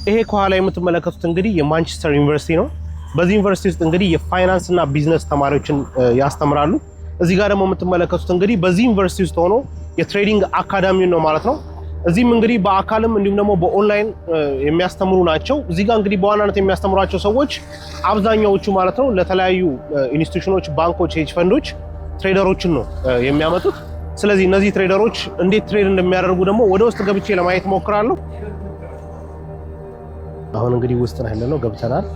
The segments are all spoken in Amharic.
ይሄ ከኋላ የምትመለከቱት እንግዲህ የማንቸስተር ዩኒቨርሲቲ ነው። በዚህ ዩኒቨርሲቲ ውስጥ እንግዲህ የፋይናንስ እና ቢዝነስ ተማሪዎችን ያስተምራሉ። እዚህ ጋር ደግሞ የምትመለከቱት እንግዲህ በዚህ ዩኒቨርሲቲ ውስጥ ሆኖ የ trading academy ውን ነው ማለት ነው። እዚህም እንግዲህ በአካልም እንዲሁም ደግሞ በኦንላይን የሚያስተምሩ ናቸው። እዚህ ጋር እንግዲህ በዋናነት የሚያስተምሯቸው ሰዎች አብዛኛዎቹ ማለት ነው ለተለያዩ institution ኦች፣ ባንኮች፣ hedge fund ኦች trader ኦችን ነው የሚያመጡት። ስለዚህ እነዚህ trader ኦች እንዴት trade እንደሚያደርጉ ደግሞ ወደ ውስጥ ገብቼ ለማየት ሞክራለሁ። አሁን እንግዲህ ውስጥ ነው ያለነው፣ ገብተናል።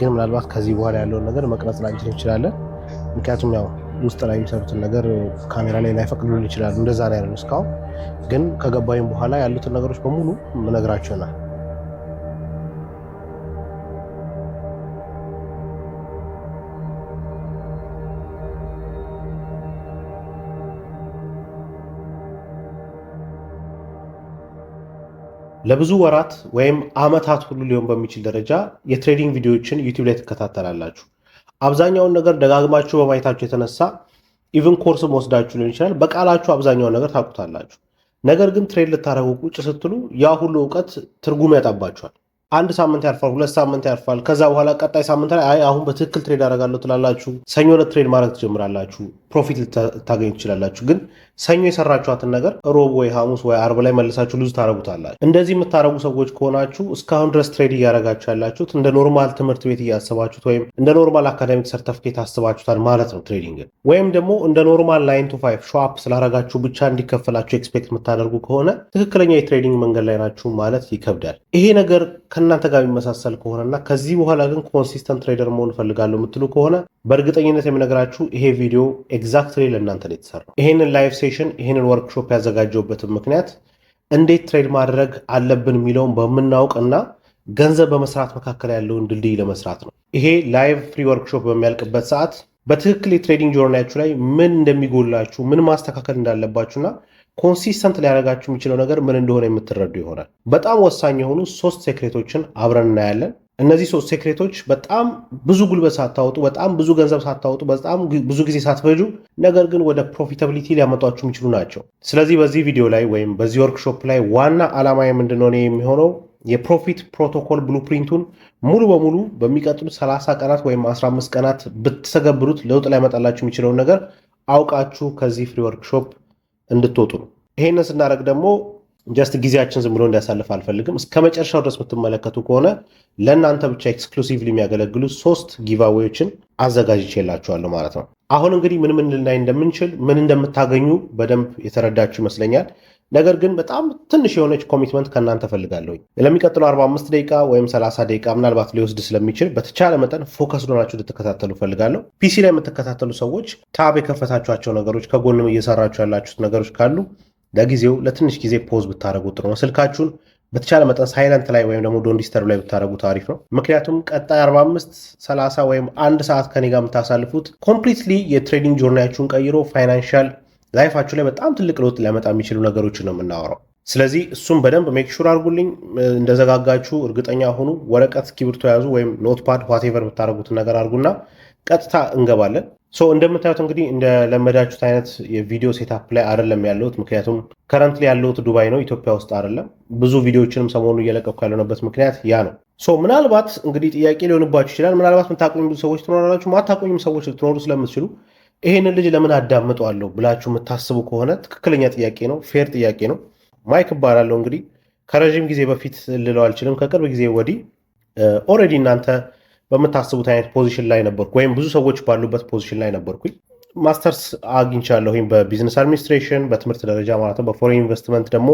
ግን ምናልባት ከዚህ በኋላ ያለውን ነገር መቅረጽ ላንችል እንችላለን። ምክንያቱም ያው ውስጥ ላይ የሚሰሩትን ነገር ካሜራ ላይ ላይፈቅዱልን ይችላሉ። እንደዛ ነው ያለነው እስካሁን። ግን ከገባኝ በኋላ ያሉትን ነገሮች በሙሉ ምነግራችሁ ይሆናል። ለብዙ ወራት ወይም አመታት ሁሉ ሊሆን በሚችል ደረጃ የ trading ቪዲዮዎችን ዩቲዩብ ላይ ትከታተላላችሁ። አብዛኛውን ነገር ደጋግማችሁ በማየታችሁ የተነሳ even course ም ወስዳችሁ ሊሆን ይችላል። በቃላችሁ አብዛኛውን ነገር ታውቁታላችሁ። ነገር ግን trade ልታደርጉ ቁጭ ስትሉ ያ ሁሉ እውቀት ትርጉም ያጣባችኋል። አንድ ሳምንት ያልፋል፣ 2 ሳምንት ያልፋል። ከዛ በኋላ ቀጣይ ሳምንት ላይ አይ አሁን በትክክል trade አደርጋለሁ ትላላችሁ። ሰኞ ዕለት trade ማድረግ ትጀምራላችሁ። Profit ልታገኙ ትችላላችሁ። ግን ሰኞ የሰራችኋትን ነገር ሮብ ወይ ሐሙስ ወይ አርብ ላይ መልሳችሁ lose ታደርጉታላችሁ። እንደዚህ የምታደርጉ ሰዎች ከሆናችሁ እስካሁን ድረስ trade እያደረጋችሁ ያላችሁት እንደ normal ትምህርት ቤት እያሰባችሁት ወይም እንደ normal academic ሰርተፍኬት አስባችሁታል ማለት ነው trading ን። ወይም ደግሞ እንደ normal 9 to 5 show up ስላደረጋችሁ ብቻ እንዲከፈላችሁ expect የምታደርጉ ከሆነ ትክክለኛ የ trading መንገድ ላይ ናችሁ ማለት ይከብዳል። ይሄ ነገር ከእናንተ ጋር የሚመሳሰል ከሆነና ከዚህ በኋላ ግን consistent trader መሆን እፈልጋለሁ የምትሉ ከሆነ በእርግጠኝነት የምነግራችሁ ይሄ ቪዲዮ exactly ለእናንተ ነው የተሰራው። ይሄንን live session ይሄንን ወርክሾፕ ያዘጋጀሁበትን ምክንያት እንዴት trade ማድረግ አለብን የሚለውን በምናውቅና ገንዘብ በመስራት መካከል ያለውን ድልድይ ለመስራት ነው። ይሄ live free workshop በሚያልቅበት ሰዓት በትክክል የ trading journey ያችሁ ላይ ምን እንደሚጎላችሁ፣ ምን ማስተካከል እንዳለባችሁና consistent ሊያደርጋችሁ የሚችለው ነገር ምን እንደሆነ የምትረዱ ይሆናል። በጣም ወሳኝ የሆኑ ሶስት secret ኦችን አብረን እናያለን። እነዚህ ሶስት secret ኦች በጣም ብዙ ጉልበት ሳታወጡ፣ በጣም ብዙ ገንዘብ ሳታወጡ፣ በጣም ብዙ ጊዜ ሳትፈጁ ነገር ግን ወደ profitability ሊያመጧችሁ የሚችሉ ናቸው። ስለዚህ በዚህ ቪዲዮ ላይ ወይም በዚህ ወርክሾፕ ላይ ዋና ዓላማ ምንድነው የሚሆነው የ profit protocol blueprint ኡን ሙሉ በሙሉ በሚቀጥሉት 30 ቀናት ወይም 15 ቀናት ብትተገብሩት ለውጥ ሊያመጣላችሁ የሚችለውን ነገር አውቃችሁ ከዚህ free workshop እንድትወጡ ነው። ይሄንን ስናደርግ ደግሞ just ጊዜያችን ዝም ብሎ እንዲያሳልፍ አልፈልግም። እስከ መጨረሻው ድረስ የምትመለከቱ ከሆነ ለእናንተ ብቻ exclusively የሚያገለግሉ ሶስት giveaway ዎችን አዘጋጅቼላችኋለሁ ማለት ነው። አሁን እንግዲህ ምን ምን ልናይ እንደምንችል ምን እንደምታገኙ በደንብ የተረዳችሁ ይመስለኛል። ነገር ግን በጣም ትንሽ የሆነች commitment ከእናንተ ፈልጋለሁኝ። ለሚቀጥለው 45 ደቂቃ ወይም 30 ደቂቃ ምናልባት ሊወስድ ስለሚችል በተቻለ መጠን focus ሆናችሁ እንድትከታተሉ ፈልጋለሁ። PC ላይ የምትከታተሉ ሰዎች tab የከፈታችኋቸው ነገሮች ከጎንም እየሰራችሁ ያላችሁት ነገሮች ካሉ ለጊዜው ለትንሽ ጊዜ pause ብታደረጉ ጥሩ ነው። ስልካችሁን በተቻለ መጠን silent ላይ ወይም ደግሞ don't disturb ላይ ብታደረጉት አሪፍ ነው። ምክንያቱም ቀጣይ 45 30 ወይም አንድ ሰዓት ከኔ ጋር የምታሳልፉት completely የ trading journey ያችሁን ቀይሮ financial life ኣችሁ ላይ በጣም ትልቅ ለውጥ ሊያመጣ የሚችሉ ነገሮችን ነው የምናወራው። ስለዚህ እሱም በደንብ make sure አድርጉልኝ። እንደዘጋጋችሁ እርግጠኛ ሁኑ። ወረቀት እስክሪብቶ ያዙ ወይም notepad whatever የምታደርጉትን ነገር አድርጉና ቀጥታ እንገባለን። So እንደምታዩት እንግዲህ እንደለመዳችሁት አይነት የቪዲዮ setup ላይ አይደለም ያለሁት። ምክንያቱም currently ያለሁት ዱባይ ነው፣ ኢትዮጵያ ውስጥ አይደለም። ብዙ ቪዲዮዎችንም ሰሞኑ እየለቀኩ ያልሆነበት ምክንያት ያ ነው። So ምናልባት እንግዲህ ጥያቄ ሊሆንባችሁ ይችላል። ምናልባት የምታቁኝ ብዙ ሰዎች ትኖራላችሁ፣ ማታቁኝም ሰዎች ልትኖሩ ስለምትችሉ ይሄንን ልጅ ለምን አዳምጠዋለሁ ብላችሁ የምታስቡ ከሆነ ትክክለኛ ጥያቄ ነው፣ fair ጥያቄ ነው። ማይክ እባላለሁ። እንግዲህ ከረዥም ጊዜ በፊት ልለው አልችልም፣ ከቅርብ ጊዜ ወዲህ already እናንተ በምታስቡት አይነት position ላይ ነበርኩ፣ ወይም ብዙ ሰዎች ባሉበት position ላይ ነበርኩኝ። ማስተርስ አግኝቻለሁኝ በ business administration በትምህርት ደረጃ ማለት ነው። በ foreign investment ደግሞ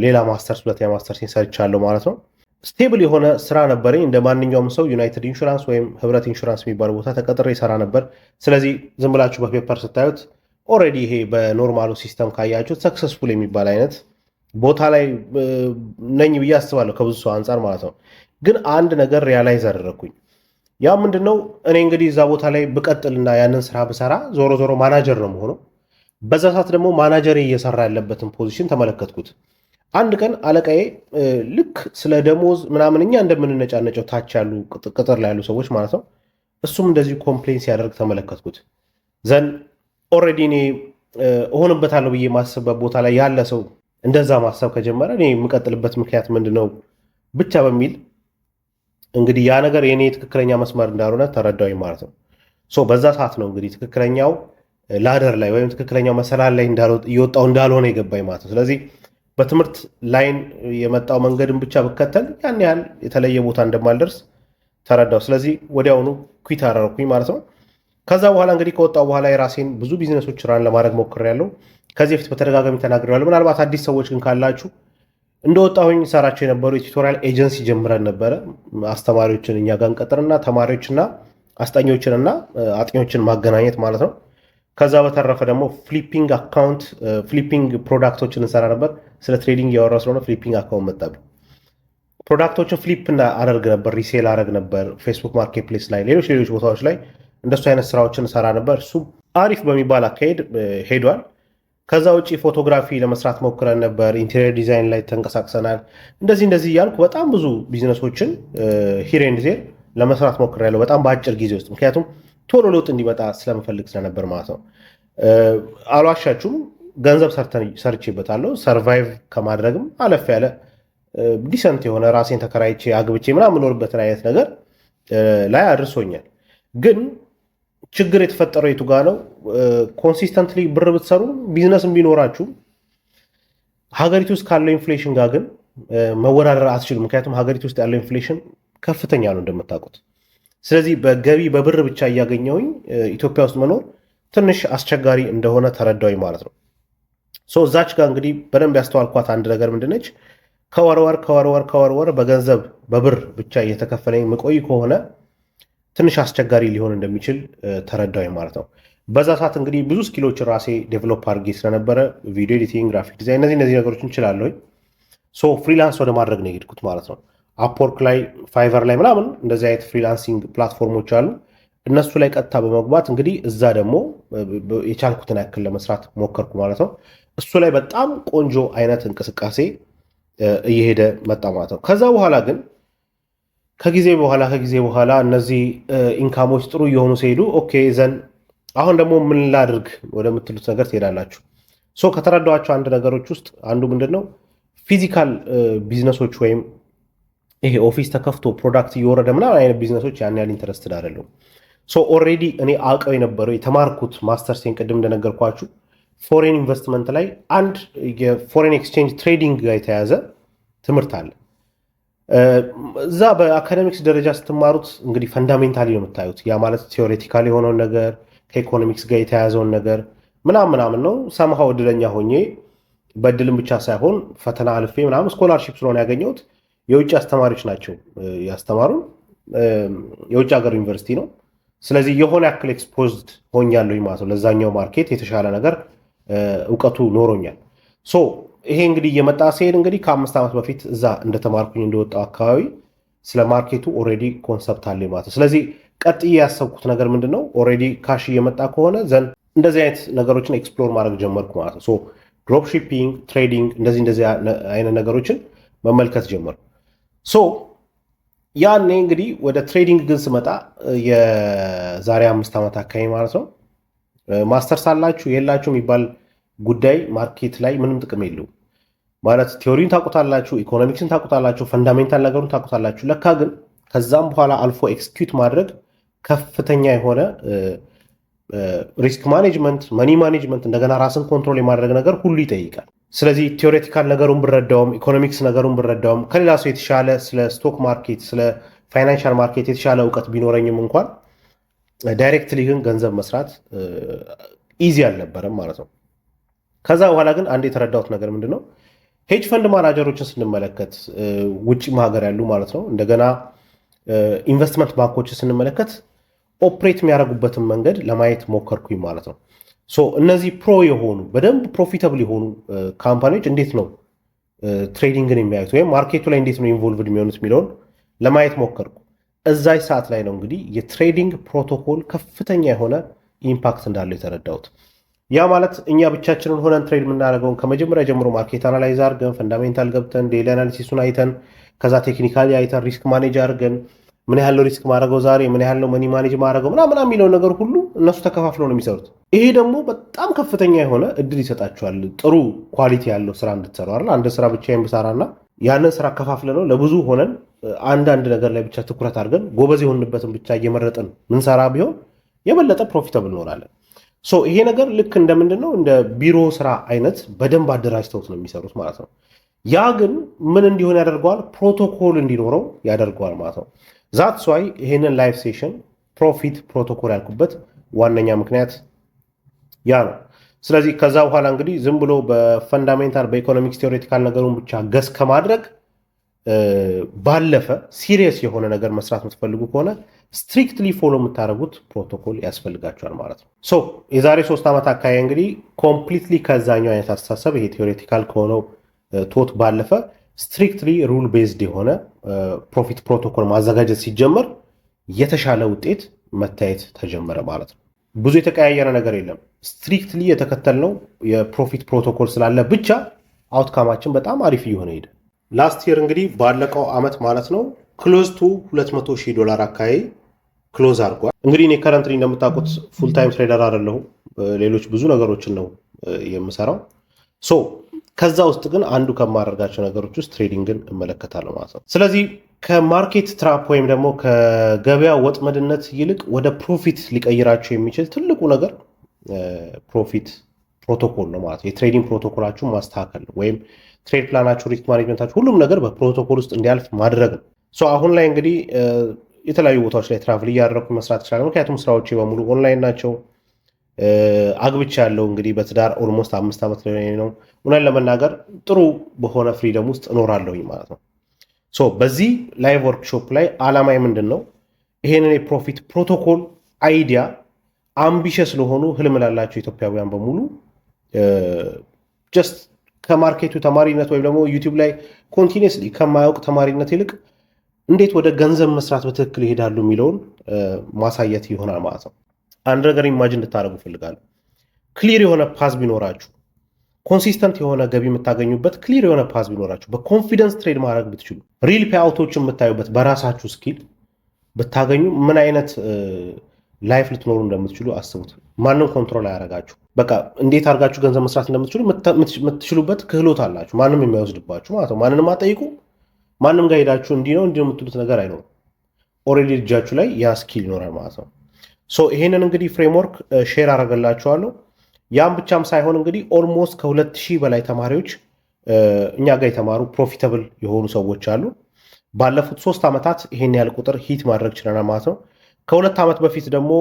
ሌላ ማስተርስ፣ ሁለተኛ ማስተርስ ሰርቻለሁ ማለት ነው። Stable የሆነ ስራ ነበረኝ። እንደ ማንኛውም ሰው ዩናይትድ ኢንሹራንስ ወይም ህብረት ኢንሹራንስ የሚባል ቦታ ተቀጥሬ ይሰራ ነበር። ስለዚህ ዝም ብላችሁ በ paper ስታዩት already ይሄ በ normal ኡ system ካያችሁት successful የሚባል አይነት ቦታ ላይ ነኝ ብዬ አስባለሁ ከብዙ ሰው አንጻር ማለት ነው። ግን አንድ ነገር realize አደረግኩኝ። ያ ምንድነው? እኔ እንግዲህ እዛ ቦታ ላይ ብቀጥልና ያንን ስራ ብሰራ ዞሮ ዞሮ ማናጀር ነው የምሆነው። በዛ ሰዓት ደግሞ ማናጀሬ እየሰራ ያለበትን position ተመለከትኩት። አንድ ቀን አለቃዬ ልክ ስለ ደሞዝ ምናምን እኛ እንደምንነጫነጨው ታች ያሉ ቅጥር ላይ ያሉ ሰዎች ማለት ነው፣ እሱም እንደዚሁ complain ሲያደርግ ተመለከትኩት። Then already እኔ እሆንበታለሁ ብዬ ማስብበት ቦታ ላይ ያለ ሰው እንደዛ ማሰብ ከጀመረ እኔ የምቀጥልበት ምክንያት ምንድነው ብቻ በሚል እንግዲህ ያ ነገር የኔ ትክክለኛ መስመር እንዳልሆነ ተረዳሁኝ ማለት ነው። So በዛ ሰዓት ነው እንግዲህ ትክክለኛው ladder ላይ ወይም ትክክለኛው መሰላል ላይ እየወጣው እንዳልሆነ የገባኝ ማለት ነው። ስለዚህ በትምህርት line የመጣው መንገድን ብቻ ብከተል ያን ያህል የተለየ ቦታ እንደማልደርስ ተረዳው። ስለዚህ ወዲያውኑ quit አደረኩኝ ማለት ነው። ከዛ በኋላ እንግዲህ ከወጣው በኋላ የራሴን ብዙ business ኦች run ለማድረግ ሞክሬያለሁ። ከዚህ በፊት በተደጋጋሚ ተናግሬያለሁ። ምናልባት አዲስ ሰዎች ግን ካላችሁ፣ እንደወጣሁኝ ሰራቸው የነበሩ የ tutorial agency ጀምረን ነበረ። አስተማሪዎችን እኛ ጋር እንቀጥርና ተማሪዎችና አስጠኚዎችንና አጥኚዎችን ማገናኘት ማለት ነው። ከዛ በተረፈ ደግሞ flipping account፣ flipping product ኦችን እንሰራ ነበር። ስለ trading እያወራ ስለሆነ flipping account መጣብኝ። Product ኦችን flip አደርግ ነበር፣ resell አደርግ ነበር። Facebook Marketplace ላይ፣ ሌሎች ሌሎች ቦታዎች ላይ እንደሱ አይነት ስራዎችን እሰራ ነበር። እሱ አሪፍ በሚባል አካሄድ ሄዷል። ከዛ ውጭ photography ለመስራት ሞክረን ነበር። Interior design ላይ ተንቀሳቅሰናል። እንደዚህ እንደዚህ እያልኩ በጣም ብዙ business ኦችን here and there ለመስራት ሞክሬያለሁ፣ በጣም በአጭር ጊዜ ውስጥ፣ ምክንያቱም ቶሎ ለውጥ እንዲመጣ ስለምፈልግ ስለነበር ማለት ነው። አልዋሻችሁም፣ ገንዘብ ሰርቼበታለሁ። Survive ከማድረግም አለፍ ያለ decent የሆነ ራሴን ተከራይቼ አግብቼ ምናምን የምኖርበትን አይነት ነገር ላይ አድርሶኛል። ግን ችግር የተፈጠረው የቱ ጋ ነው? Consistently ብር ብትሰሩ፣ ቢዝነስም ቢኖራችሁ፣ ሀገሪቱ ውስጥ ካለው inflation ጋር ግን መወዳደር አትችሉም። ምክንያቱም ሀገሪቱ ውስጥ ያለው inflation ከፍተኛ ነው እንደምታውቁት። ስለዚህ በገቢ በብር ብቻ እያገኘሁኝ ኢትዮጵያ ውስጥ መኖር ትንሽ አስቸጋሪ እንደሆነ ተረዳሁኝ ማለት ነው። So እዛች ጋር እንግዲህ በደንብ ያስተዋልኳት አንድ ነገር ምንድነች? ከወር ወር፣ ከወር ወር፣ ከወር ወር በገንዘብ በብር ብቻ እየተከፈለኝ ምቆይ ከሆነ ትንሽ አስቸጋሪ ሊሆን እንደሚችል ተረዳሁኝ ማለት ነው። በዛ ሰዓት እንግዲህ ብዙ skill ኦችን ራሴ develop አድርጌ ስለነበረ video editing፣ graphic design፣ እነዚህ እነዚህ ነገሮችን እችላለሁኝ። So freelance ወደ ማድረግ ነው የሄድኩት ማለት ነው። Upwork ላይ፣ Fiverr ላይ ምናምን እንደዚህ አይነት freelancing platform ኦች አሉ። እነሱ ላይ ቀጥታ በመግባት እንግዲህ እዛ ደግሞ የቻልኩትን ያክል ለመስራት ሞከርኩ ማለት ነው። እሱ ላይ በጣም ቆንጆ አይነት እንቅስቃሴ እየሄደ መጣ ማለት ነው። ከዛ በኋላ ግን ከጊዜ በኋላ እነዚህ income ኦች ጥሩ እየሆኑ ሲሄዱ okay, then አሁን ደግሞ ምን ላድርግ ወደምትሉት ነገር ትሄዳላችሁ። So ከተረዳኋቸው አንድ ነገሮች ውስጥ አንዱ ምንድን ነው? Physical business ኦች ወይም ይሄ office ተከፍቶ product እየወረደ ምናምን አይነት ቢዝነሶች ያን ያህል interested አይደለሁም። So already እኔ አውቀው የነበረው የተማርኩት ማስተርሴን ቅድም እንደነገርኳችሁ foreign investment ላይ አንድ የ foreign exchange trading ጋር የተያያዘ ትምህርት አለ። እዛ በ academics ደረጃ ስትማሩት እንግዲህ fundamentally ነው የምታዩት። ያ ማለት theoretical የሆነውን ነገር፣ ከኢኮኖሚክስ ጋር የተያያዘውን ነገር ምናምን ምናምን ነው። Somehow እድለኛ ሆኜ፣ በእድልም ብቻ ሳይሆን ፈተና አልፌ ምናምን scholarship ስለሆነ ያገኘሁት፣ የውጭ አስተማሪዎች ናቸው ያስተማሩን። የውጭ ሀገር ዩኒቨርሲቲ ነው። ስለዚህ የሆነ ያክል exposed ሆኛለሁኝ ማለት ነው። ለዛኛው market የተሻለ ነገር እውቀቱ ኖሮኛል። So ይሄ እንግዲህ እየመጣ ሲሄድ እንግዲህ ከ5 ዓመት በፊት እዛ እንደተማርኩኝ እንደወጣው አካባቢ ስለ market ኡ already concept አለኝ ማለት ነው። ስለዚህ ቀጥዬ ያሰብኩት ነገር ምንድን ነው? Already cash እየመጣ ከሆነ then እንደዚህ አይነት ነገሮችን explore ማድረግ ጀመርኩ ማለት ነው። So drop shipping፣ trading፣ እንደዚህ እንደዚህ አይነት ነገሮችን መመልከት ጀመርኩ። So ያኔ እንግዲህ ወደ trading ግን ስመጣ የዛሬ 5 ዓመት አካባቢ ማለት ነው፣ ማስተርስ አላችሁ የላችሁ የሚባል ጉዳይ market ላይ ምንም ጥቅም የለውም። ማለት theory ውን ታውቁታላችሁ፣ ኢኮኖሚክስን ታውቁታላችሁ፣ fundamental ነገሩን ታውቁታላችሁ። ለካ ግን ከዛም በኋላ አልፎ execute ማድረግ ከፍተኛ የሆነ risk management፣ money management፣ እንደገና ራስን control የማድረግ ነገር ሁሉ ይጠይቃል። ስለዚህ theoretical ነገሩን ብረዳውም፣ ኢኮኖሚክስ ነገሩን ብረዳውም፣ ከሌላ ሰው የተሻለ ስለ stock market፣ ስለ financial market የተሻለ እውቀት ቢኖረኝም እንኳን directly ግን ገንዘብ መስራት easy አልነበረም ማለት ነው። ከዛ በኋላ ግን አንድ የተረዳሁት ነገር ምንድን ነው? Hedge fund manager ኦችን ስንመለከት፣ ውጭም ሀገር ያሉ ማለት ነው፣ እንደገና ኢንቨስትመንት ባንኮችን ስንመለከት operate የሚያደርጉበትን መንገድ ለማየት ሞከርኩኝ ማለት ነው። So እነዚህ pro የሆኑ፣ በደንብ profitable የሆኑ company ዎች እንዴት ነው trading ን የሚያዩት ወይም market ኡ ላይ እንዴት ነው involved የሚሆኑት የሚለውን ለማየት ሞከርኩ። እዛች ሰዓት ላይ ነው እንግዲህ የ trading protocol ከፍተኛ የሆነ impact እንዳለው የተረዳሁት። ያ ማለት እኛ ብቻችንን ሆነን trade የምናደርገውን ከመጀመሪያ ጀምሮ market analyze አድርገን፣ fundamental ገብተን፣ daily analysis ኡን አይተን፣ ከዛ technically አይተን፣ risk manage አድርገን፣ ምን ያህል ነው risk ማድረገው ዛሬ፣ ምን ያህል ነው money manage ማድረገው ምናምን የሚለውን ነገር ሁሉ እነሱ ተከፋፍለው ነው የሚሰሩት። ይሄ ደግሞ በጣም ከፍተኛ የሆነ እድል ይሰጣቸዋል፣ ጥሩ quality ያለው ስራ እንድትሰሩ አይደል? አንድ ስራ ብቻዬን ብሰራና ያንን ስራ ከፋፍለን ነው ለብዙ ሆነን አንዳንድ ነገር ላይ ብቻ ትኩረት አድርገን ጎበዝ የሆንበትን ብቻ እየመረጥን ምንሰራ ቢሆን የበለጠ profitable እንሆናለን። So ይሄ ነገር ልክ እንደምንድን ነው፣ እንደ ቢሮ ስራ አይነት በደንብ አደራጅተውት ነው የሚሰሩት ማለት ነው። ያ ግን ምን እንዲሆን ያደርገዋል? ፕሮቶኮል እንዲኖረው ያደርገዋል ማለት ነው። That's why ይሄንን live session profit protocol ያልኩበት ዋነኛ ምክንያት ያ ነው። ስለዚህ ከዛ በኋላ እንግዲህ ዝም ብሎ በ fundamental፣ በ economics theoretical ነገሩን ብቻ guess ከማድረግ ባለፈ serious የሆነ ነገር መስራት የምትፈልጉ ከሆነ strictly follow የምታደርጉት ፕሮቶኮል ያስፈልጋችኋል ማለት ነው። So የዛሬ 3 ዓመት አካባቢ እንግዲህ completely ከዛኛው አይነት አስተሳሰብ፣ ይሄ theoretical ከሆነው thought ባለፈ strictly rule based የሆነ profit protocol ማዘጋጀት ሲጀመር የተሻለ ውጤት መታየት ተጀመረ ማለት ነው። ብዙ የተቀያየረ ነገር የለም። Strictly የተከተልነው የ profit protocol ስላለ ብቻ outcome ኣችን በጣም አሪፍ እየሆነ ሄደ። Last year እንግዲህ ባለቀው ዓመት ማለት ነው close to 200 ሺህ ዶላር አካባቢ close አድርጓል። እንግዲህ እኔ currently እንደምታውቁት full time trader አይደለሁም። ሌሎች ብዙ ነገሮችን ነው የምሰራው። So ከዛ ውስጥ ግን አንዱ ከማደርጋቸው ነገሮች ውስጥ trading ን እመለከታለሁ ማለት ነው። ስለዚህ ከ market trap ወይም ደግሞ ከገበያ ወጥመድነት ይልቅ ወደ profit ሊቀይራችሁ የሚችል ትልቁ ነገር profit protocol ነው ማለት ነው። የ trading protocol ኣችሁን ማስተካከል ነው ወይም trade plan ኣችሁ፣ risk management ኣችሁ፣ ሁሉም ነገር በፕሮቶኮል ውስጥ እንዲያልፍ ማድረግ ነው። So አሁን ላይ እንግዲህ የተለያዩ ቦታዎች ላይ travel እያደረኩ መስራት እችላለሁ። ምክንያቱም ስራዎቼ በሙሉ ኦንላይን ናቸው። አግብቻለሁ፣ እንግዲህ በትዳር almost 5 ዓመት ላይ ነው። እውነት ለመናገር ጥሩ በሆነ freedom ውስጥ እኖራለሁኝ ማለት ነው። So በዚህ live workshop ላይ አላማዬ ምንድን ነው? ይሄንን የ profit protocol idea ambitious ለሆኑ፣ ህልም ላላቸው ኢትዮጵያውያን በሙሉ just ከ market ኡ ተማሪነት ወይም ደግሞ YouTube ላይ continuously ከማያውቅ ተማሪነት ይልቅ እንዴት ወደ ገንዘብ መስራት በትክክል ይሄዳሉ የሚለውን ማሳየት ይሆናል ማለት ነው። አንድ ነገር imagine እንድታደርጉ እፈልጋለሁ። Clear የሆነ path ቢኖራችሁ፣ consistent የሆነ ገቢ የምታገኙበት clear የሆነ path ቢኖራችሁ፣ በ confidence trade ማድረግ ብትችሉ፣ real payout ኦች የምታዩበት በራሳችሁ skill ብታገኙ ምን አይነት life ልትኖሩ እንደምትችሉ አስቡት። ማንም control አያደርጋችሁ። በቃ እንዴት አድርጋችሁ ገንዘብ መስራት እንደምትችሉ የምትችሉበት ክህሎት አላችሁ። ማንም የማይወስድባችሁ ማለት ነው። ማንንም አትጠይቁ። ማንም ጋር ሄዳችሁ እንዲህ ነው እንዲህ ነው የምትሉት ነገር አይኖርም። Already እጃችሁ ላይ ያ skill ይኖራል ማለት ነው። So ይሄንን እንግዲህ framework share አደርግላችኋለሁ። ያም ብቻም ሳይሆን እንግዲህ almost ከ2000 በላይ ተማሪዎች እኛ ጋር የተማሩ profitable የሆኑ ሰዎች አሉ። ባለፉት 3 ዓመታት ይሄን ያህል ቁጥር hit ማድረግ ችለናል ማለት ነው። ከ2 ዓመት በፊት ደግሞ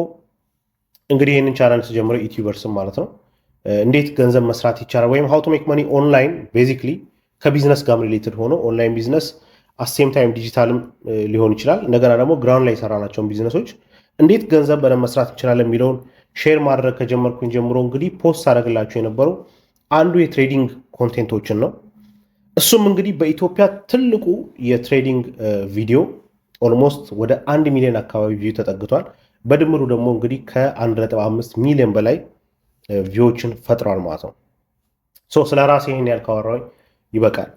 እንግዲህ ይህንን ቻናል ስጀምረው ዩቲዩበርስም ማለት ነው እንዴት ገንዘብ መስራት ይቻላል ወይም how to make money online፣ basically ከ business ጋር related ሆኖ online business at same time digital ም ሊሆን ይችላል። እንደገና ደግሞ ground ላይ የሰራናቸውን ቢዝነሶች እንዴት ገንዘብ በደንብ መስራት እንችላለን የሚለውን share ማድረግ ከጀመርኩኝ ጀምሮ እንግዲህ post አደረግላችሁ የነበረው አንዱ የ trading content ኦችን ነው። እሱም እንግዲህ በኢትዮጵያ ትልቁ የ trading ቪዲዮ almost ወደ 1 ሚሊዮን አካባቢ view ተጠግቷል። በድምሩ ደግሞ እንግዲህ ከ1.5 ሚሊዮን በላይ view ዎችን ፈጥሯል ማለት ነው። So ስለ ራሴ ይህን ያህል ካወራሁኝ ይበቃል።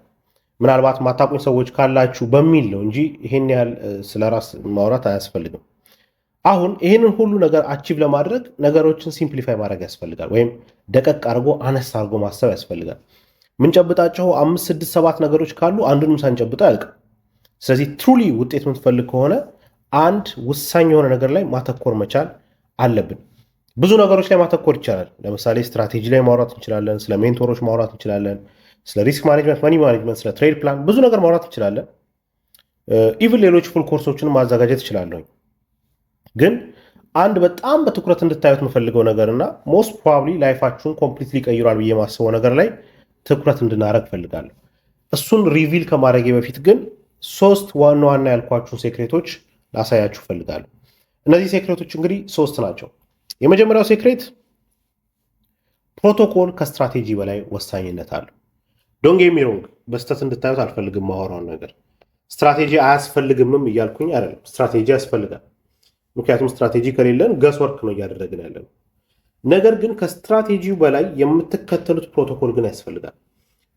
ምናልባት ማታውቁኝ ሰዎች ካላችሁ በሚል ነው እንጂ ይሄን ያህል ስለ ራስ ማውራት አያስፈልግም። አሁን ይህንን ሁሉ ነገር achieve ለማድረግ ነገሮችን simplify ማድረግ ያስፈልጋል፣ ወይም ደቀቅ አድርጎ አነስ አድርጎ ማሰብ ያስፈልጋል። ምንጨብጣቸው አምስት፣ ስድስት፣ ሰባት ነገሮች ካሉ አንዱንም ሳንጨብጠው አያልቅም። ስለዚህ truly ውጤት የምትፈልግ ከሆነ አንድ ወሳኝ የሆነ ነገር ላይ ማተኮር መቻል አለብን። ብዙ ነገሮች ላይ ማተኮር ይቻላል። ለምሳሌ ስትራቴጂ ላይ ማውራት እንችላለን። ስለ mentor ኦች ማውራት እንችላለን። ስለ risk management፣ money management፣ ስለ trade plan ብዙ ነገር ማውራት እንችላለን። Even ሌሎች full course ኦችን ማዘጋጀት እችላለሁኝ። ግን አንድ በጣም በትኩረት እንድታዩት የምፈልገው ነገር እና most probably life ኣችሁን completely ይቀይሯል ብዬ የማስበው ነገር ላይ ትኩረት እንድናደርግ እፈልጋለሁ። እሱን reveal ከማድረጌ በፊት ግን ሶስት ዋና ዋና ያልኳችሁን secret ኦች ላሳያችሁ እፈልጋለሁ። እነዚህ secret ኦች እንግዲህ ሶስት ናቸው። የመጀመሪያው secret protocol ከ ስትራቴጂ በላይ ወሳኝነት አለው። Don't get me wrong፣ በስተት እንድታዩት አልፈልግም። ማወራውን ነገር ስትራቴጂ አያስፈልግምም እያልኩኝ አይደለም። ስትራቴጂ ያስፈልጋል። ምክንያቱም ስትራቴጂ ከሌለን guess work ነው እያደረግን ያለነው። ነገር ግን ከስትራቴጂው በላይ የምትከተሉት ፕሮቶኮል ግን ያስፈልጋል።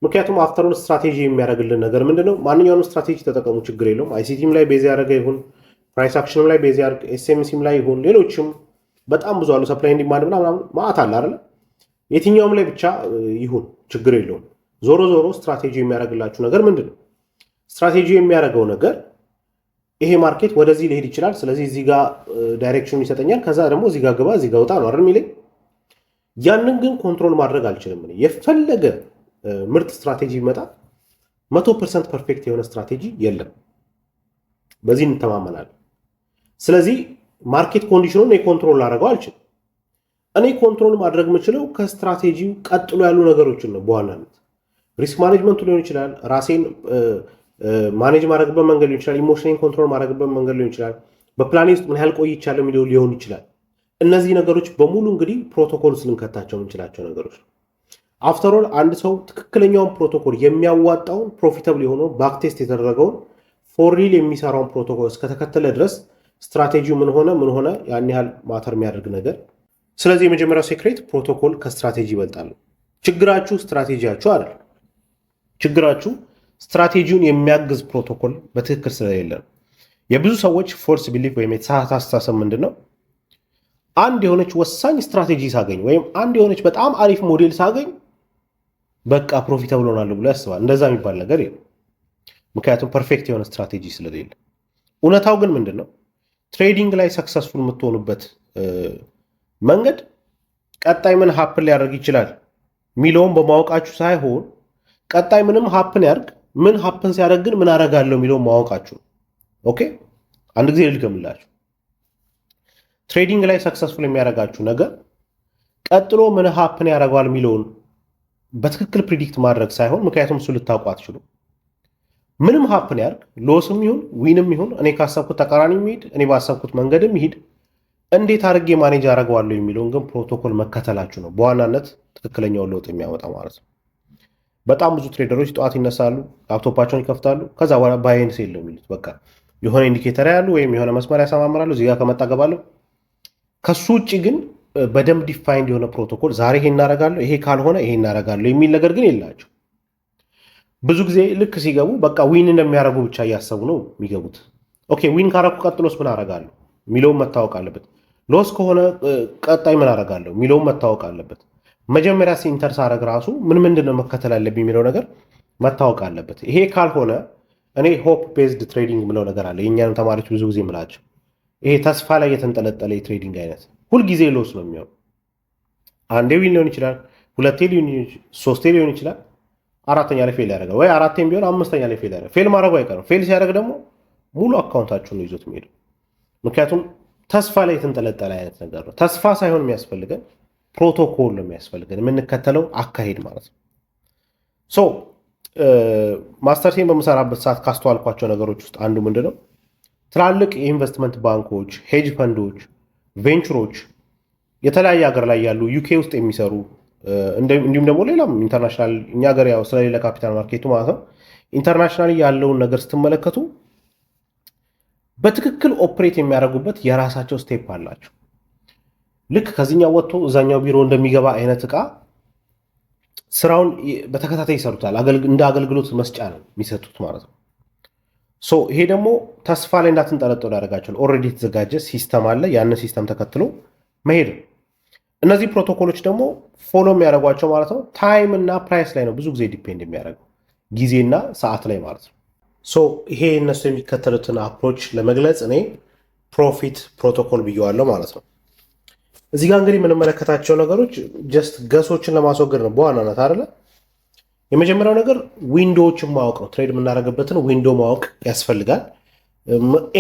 ምክንያቱም after all strategy የሚያደርግልን ነገር ምንድን ነው? ማንኛውንም ስትራቴጂ ተጠቀሙ፣ ችግር የለውም። ICT ም ላይ base ያደረገ ይሁን፣ price action ም ላይ base ያደርግ፣ SMC ም ላይ ይሁን፣ ሌሎችም በጣም ብዙ አሉ። Supply demand ምናምን ማአት አለ አይደለ? የትኛውም ላይ ብቻ ይሁን ችግር የለውም። ዞሮ ዞሮ ስትራቴጂ የሚያደርግላችሁ ነገር ምንድን ነው? ስትራቴጂ የሚያደርገው ነገር ይሄ market ወደዚህ ሊሄድ ይችላል፣ ስለዚህ እዚህ ጋር direction ይሰጠኛል፣ ከዛ ደግሞ እዚህ ጋር ግባ፣ እዚህ ጋር ውጣ ነው አይደል የሚለኝ። ያንን ግን control ማድረግ አልችልም። የፈለገ ምርጥ ስትራቴጂ ቢመጣ 100% perfect የሆነ ስትራቴጂ የለም። በዚህ እንተማመናለን። ስለዚህ market condition ኑን እኔ control ላደርገው አልችልም። እኔ control ማድረግ የምችለው ከስትራቴጂው ቀጥሎ ያሉ ነገሮችን ነው። በዋናነት risk management ኡ ሊሆን ይችላል፣ ራሴን manage ማድረግበት መንገድ ሊሆን ይችላል፣ emotion ኔን control ማድረግበት መንገድ ሊሆን ይችላል፣ በፕላኔ ውስጥ ምን ያህል ቆይቻለሁ የሚለው ሊሆን ይችላል። እነዚህ ነገሮች በሙሉ እንግዲህ ፕሮቶኮል ውስጥ ልንከታቸው የምንችላቸው ነገሮች ነው። After all አንድ ሰው ትክክለኛውን ፕሮቶኮል፣ የሚያዋጣውን፣ profitable የሆነው፣ backtest የተደረገውን፣ for real የሚሰራውን ፕሮቶኮል እስከተከተለ ድረስ ስትራቴጂው ምን ሆነ ምን ሆነ ያን ያህል matter የሚያደርግ ነገር። ስለዚህ የመጀመሪያው secret protocol ከ strategy ይበልጣል። ችግራችሁ ስትራቴጂያችሁ አይደል። ችግራችሁ ስትራቴጂውን የሚያግዝ ፕሮቶኮል በትክክል ስለሌለ ነው። የብዙ ሰዎች false belief ወይም የተሳሳተ አስተሳሰብ ምንድን ነው? አንድ የሆነች ወሳኝ ስትራቴጂ ሳገኝ ወይም አንድ የሆነች በጣም አሪፍ ሞዴል ሳገኝ በቃ profitable ሆናለሁ ብሎ ያስባል። እንደዛ የሚባል ነገር የለም። ምክንያቱም perfect የሆነ ስትራቴጂ ስለሌለ። እውነታው ግን ምንድን ነው? Trading ላይ successful የምትሆኑበት መንገድ ቀጣይ ምን happen ሊያደርግ ይችላል የሚለውን በማወቃችሁ ሳይሆን ቀጣይ ምንም happen ያርግ ምን፣ happen ሲያደርግ ግን ምን አደርጋለሁ የሚለውን ማወቃችሁ ነው። Okay፣ አንድ ጊዜ ልድገምላችሁ። Trading ላይ successful የሚያደርጋችሁ ነገር ቀጥሎ ምን happen ያደርገዋል የሚለውን በትክክል predict ማድረግ ሳይሆን፣ ምክንያቱም እሱ ልታውቁ አትችሉም። ምንም happen ያርግ፣ loss ም ይሁን win ም ይሁን፣ እኔ ካሰብኩት ተቃራኒ ይሂድ፣ እኔ ባሰብኩት መንገድም ይሂድ፣ እንዴት አድርጌ manage አደርገዋለሁ የሚለውን ግን ፕሮቶኮል መከተላችሁ ነው በዋናነት ትክክለኛውን ለውጥ የሚያመጣ ማለት ነው። በጣም ብዙ trader ኦች ጠዋት ይነሳሉ፣ ላፕቶፓቸውን ይከፍታሉ። ከዛ በኋላ buy and sell ነው የሚሉት። በቃ የሆነ indicator ያሉ ወይም የሆነ መስመር ያሰማምራሉ፣ እዚጋ ከመጣ ገባለሁ። ከሱ ውጭ ግን በደንብ defined የሆነ ፕሮቶኮል፣ ዛሬ ይሄ እናደርጋለሁ፣ ይሄ ካልሆነ ይሄ እናደርጋለሁ የሚል ነገር ግን የላቸው። ብዙ ጊዜ ልክ ሲገቡ በቃ win እንደሚያደርጉ ብቻ እያሰቡ ነው የሚገቡት። Okay፣ win ካረኩ ቀጥሎስ ምን አደርጋለሁ የሚለውን መታወቅ አለበት። Loss ከሆነ ቀጣይ ምን አደርጋለሁ የሚለውን መታወቅ አለበት። መጀመሪያ enter ሳረግ ራሱ ምን ምንድን ነው መከተል አለብኝ የሚለው ነገር መታወቅ አለበት። ይሄ ካልሆነ እኔ hope based trading የምለው ነገር አለ። የእኛንም ተማሪዎች ብዙ ጊዜ የምላቸው ይሄ ተስፋ ላይ የተንጠለጠለ የ trading አይነት ሁልጊዜ loss ነው የሚሆነው። አንዴ win ሊሆን ይችላል፣ ሁለቴ ሊሆን፣ ሶስቴ ሊሆን ይችላል። አራተኛ ላይ fail ያደርጋል ወይ አራቴም ቢሆን አምስተኛ ላይ fail ያደርጋል። Fail ማድረጉ አይቀርም። Fail ሲያደርግ ደግሞ ሙሉ account ኣችሁን ነው ይዞት የሚሄደው። ምክንያቱም ተስፋ ላይ የተንጠለጠለ አይነት ነገር ነው። ተስፋ ሳይሆን የሚያስፈልገን ፕሮቶኮል ነው የሚያስፈልገን፣ የምንከተለው አካሄድ ማለት ነው። So ማስተርሴን በምሰራበት ሰዓት ካስተዋልኳቸው ነገሮች ውስጥ አንዱ ምንድን ነው? ትላልቅ የኢንቨስትመንት ባንኮች፣ hedge fund ኦች፣ venture ኦች፣ የተለያየ ሀገር ላይ ያሉ፣ UK ውስጥ የሚሰሩ፣ እንዲሁም ደግሞ ሌላም international፣ እኛ ሀገር ያው ስለሌለ capital market ኡ ማለት ነው፣ international ያለውን ነገር ስትመለከቱ በትክክል operate የሚያደርጉበት የራሳቸው step አላቸው። ልክ ከዚህኛው ወጥቶ እዛኛው ቢሮ እንደሚገባ አይነት እቃ ስራውን በተከታታይ ይሰሩታል። እንደ አገልግሎት መስጫ ነው የሚሰጡት ማለት ነው። So ይሄ ደግሞ ተስፋ ላይ እንዳትንጠለጠሉ ያደርጋቸዋል። Already የተዘጋጀ system አለ። ያንን system ተከትሎ መሄድ ነው። እነዚህ ፕሮቶኮሎች ደግሞ follow የሚያደርጓቸው ማለት ነው time እና price ላይ ነው ብዙ ጊዜ depend የሚያደርገው፣ ጊዜና ሰዓት ላይ ማለት ነው። So ይሄ እነሱ የሚከተሉትን approach ለመግለጽ እኔ profit protocol ብየዋለሁ ማለት ነው። እዚህ ጋር እንግዲህ የምንመለከታቸው ነገሮች just guess ኦችን ለማስወገድ ነው በዋናነት አይደለ። የመጀመሪያው ነገር window ዎችን ማወቅ ነው። Trade የምናደርግበትን window ማወቅ ያስፈልጋል።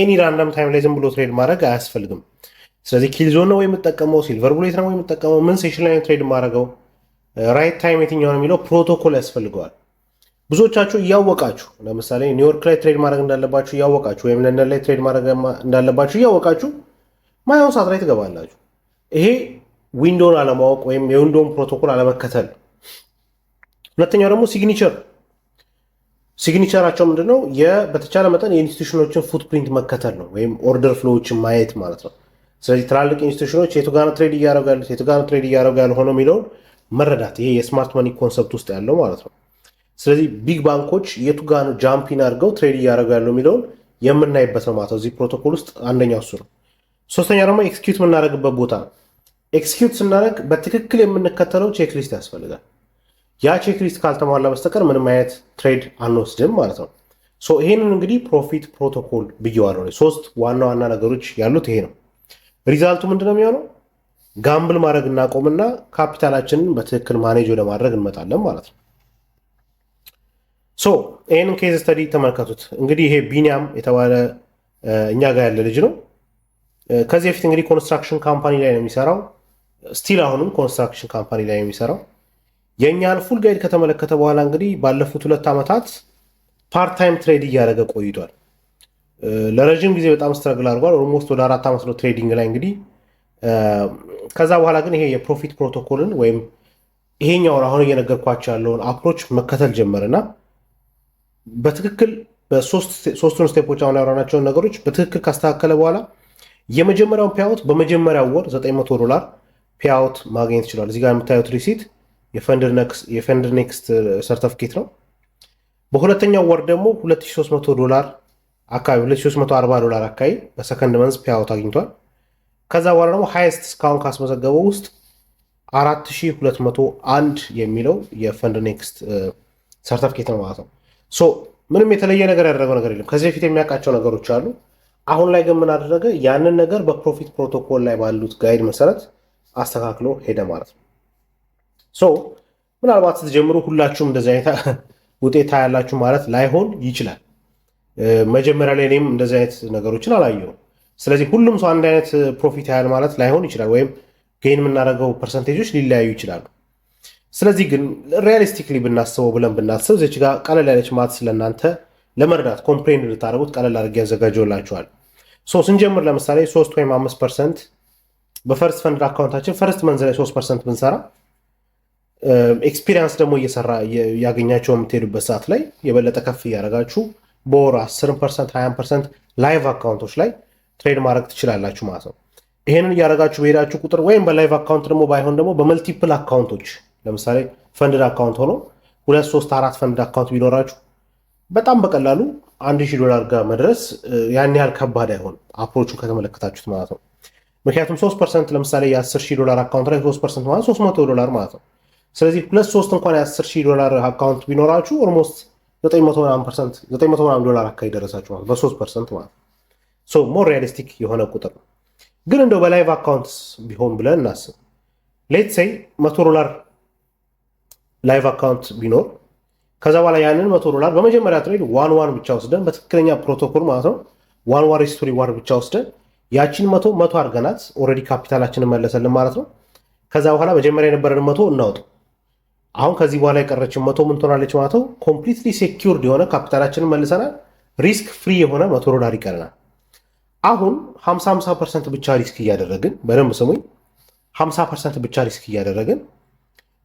Any random time ላይ ዝም ብሎ trade ማድረግ አያስፈልግም። ስለዚህ kill zone ነው የምጠቀመው፣ silver bullet ነው የምጠቀመው፣ ምን session ላይ trade የማደርገው፣ right time የትኛው ነው የሚለው ፕሮቶኮል ያስፈልገዋል። ብዙዎቻችሁ እያወቃችሁ፣ ለምሳሌ ኒውዮርክ ላይ trade ማድረግ እንዳለባችሁ እያወቃችሁ ወይም ለንደን ላይ trade ማድረግ እንዳለባችሁ እያወቃችሁ ማይሆን ሰዓት ላይ ትገባላችሁ። ይሄ window ን አለማወቅ ወይም የ window ን protocol አለመከተል። ሁለተኛው ደግሞ signature። Signature ኣቸው ምንድነው? በተቻለ መጠን የ institution ኦችን footprint መከተል ነው ወይም order flow ዎችን ማየት ማለት ነው። ስለዚህ ትላልቅ institution ኦች የቱ ጋር ነው trade እያደረጉ ያሉት፣ የቱ ጋር ነው trade እያደረጉ ያልሆነው የሚለውን መረዳት፣ ይሄ የ smart money concept ውስጥ ያለው ማለት ነው። ስለዚህ big ባንኮች የቱ ጋር ነው jump in አድርገው trade እያደረጉ ያለው የሚለውን የምናይበት ነው ማለት ነው። እዚህ ፕሮቶኮል ውስጥ አንደኛው እሱ ነው። ሶስተኛ ደግሞ execute የምናደርግበት ቦታ ነው። Execute ስናደርግ በትክክል የምንከተለው checklist ያስፈልጋል። ያ checklist ካልተሟላ በስተቀር ምንም አይነት trade አንወስድም ማለት ነው። So ይሄንን እንግዲህ profit protocol ብየዋለሁ። ሶስት ዋና ዋና ነገሮች ያሉት ይሄ ነው። Result ኡ ምንድነው የሚሆነው? Gamble ማድረግ እናቆምና ካፒታላችንን በትክክል manage ወደ ማድረግ እንመጣለን ማለት ነው። So ይህንን case study ተመልከቱት። እንግዲህ ይሄ ቢኒያም የተባለ እኛ ጋር ያለ ልጅ ነው። ከዚህ በፊት እንግዲህ construction company ላይ ነው የሚሰራው። Still አሁንም construction company ላይ ነው የሚሰራው። የእኛን full guide ከተመለከተ በኋላ እንግዲህ ባለፉት 2 ዓመታት part time trade እያደረገ ቆይቷል። ለረዥም ጊዜ በጣም struggle አድርጓል። Almost ወደ 4 ዓመት ነው trading ላይ እንግዲህ። ከዛ በኋላ ግን ይሄ የ profit protocol ን ወይም ይሄኛውን አሁን እየነገርኳቸው ያለውን approach መከተል ጀመረና በትክክል በሶስቱን step ኦች አሁን ያወራናቸውን ነገሮች በትክክል ካስተካከለ በኋላ የመጀመሪያውን payout በመጀመሪያው ወር 900 ዶላር payout ማግኘት ችሏል። እዚህ ጋር የምታዩት receipt የ FundedNext ሰርተፍኬት ነው። በሁለተኛው ወር ደግሞ 2300 ዶላር አካባቢ፣ 2340 ዶላር አካባቢ በ second month payout አግኝቷል። ከዛ በኋላ ደግሞ highest እስካሁን ካስመዘገበው ውስጥ 4201 የሚለው የ FundedNext ሰርተፍኬት ነው ማለት ነው። So ምንም የተለየ ነገር ያደረገው ነገር የለም። ከዚህ በፊት የሚያውቃቸው ነገሮች አሉ። አሁን ላይ ግን ምን አደረገ? ያንን ነገር በ profit protocol ላይ ባሉት guide መሰረት አስተካክሎ ሄደ ማለት ነው። So ምናልባት ስትጀምሩ ሁላችሁም እንደዚህ አይነት ውጤት ታያላችሁ ማለት ላይሆን ይችላል። መጀመሪያ ላይ እኔም እንደዚህ አይነት ነገሮችን አላየሁም። ስለዚህ ሁሉም ሰው አንድ አይነት profit ያያል ማለት ላይሆን ይችላል፣ ወይም gain የምናደርገው percentage ኦች ሊለያዩ ይችላሉ። ስለዚህ ግን realistically ብናስበው ብለን ብናስብ እዚች ጋር ቀለል ያለች math ስለእናንተ ለመረዳት፣ comprehend እንድታደርጉት ቀለል አድርጌ ያዘጋጀውላችኋል። So ስንጀምር ለምሳሌ 3 ወይም 5% በ first funded account ኣችን first month ላይ 3% ብንሰራ፣ experience ደግሞ እየሰራ ያገኛቸው የምትሄዱበት ሰዓት ላይ የበለጠ ከፍ እያደረጋችሁ በወር 10%፣ 20% live account ኦች ላይ trade ማድረግ ትችላላችሁ ማለት ነው። ይሄንን እያደረጋችሁ በሄዳችሁ ቁጥር ወይም በ live account ደግሞ ባይሆን ደግሞ በ multiple account ኦች፣ ለምሳሌ funded account ሆኖ ሁለት፣ ሶስት፣ አራት funded account ቢኖራችሁ በጣም በቀላሉ 1,000 ዶላር ጋር መድረስ ያን ያህል ከባድ አይሆንም፣ approach ኡን ከተመለከታችሁት ማለት ነው። ምክንያቱም 3%፣ ለምሳሌ የ10,000 ዶላር account ላይ 3% ማለት 300 ዶላር ማለት ነው። ስለዚህ ሁለት ሶስት እንኳን የ10,000 ዶላር account ቢኖራችሁ almost 900 ምናምን percent፣ 900 ምናምን ዶላር አካባቢ ደረሳችሁ ማለት በ3% ማለት ነው። So more realistic የሆነ ቁጥር ነው። ግን እንደው በ live account ቢሆን ብለን እናስብ። Let's say 100 ዶላር live account ቢኖር፣ ከዛ በኋላ ያንን 100 ዶላር በመጀመሪያ trade one one ብቻ ወስደን፣ በትክክለኛ ፕሮቶኮል ማለት ነው፣ one one risk to reward ብቻ ወስደን ያቺን መቶ መቶ አድርገናት already ካፒታላችንን መለሰልን ማለት ነው። ከዛ በኋላ መጀመሪያ የነበረን 100 እናውጡ። አሁን ከዚህ በኋላ የቀረችን 100 ምን ትሆናለች ማለት ነው? Completely secured የሆነ፣ ካፒታላችንን መልሰናል። Risk free የሆነ 100 ዶላር ይቀረናል። አሁን 50 50% ብቻ risk እያደረግን፣ በደንብ ስሙኝ፣ 50% ብቻ risk እያደረግን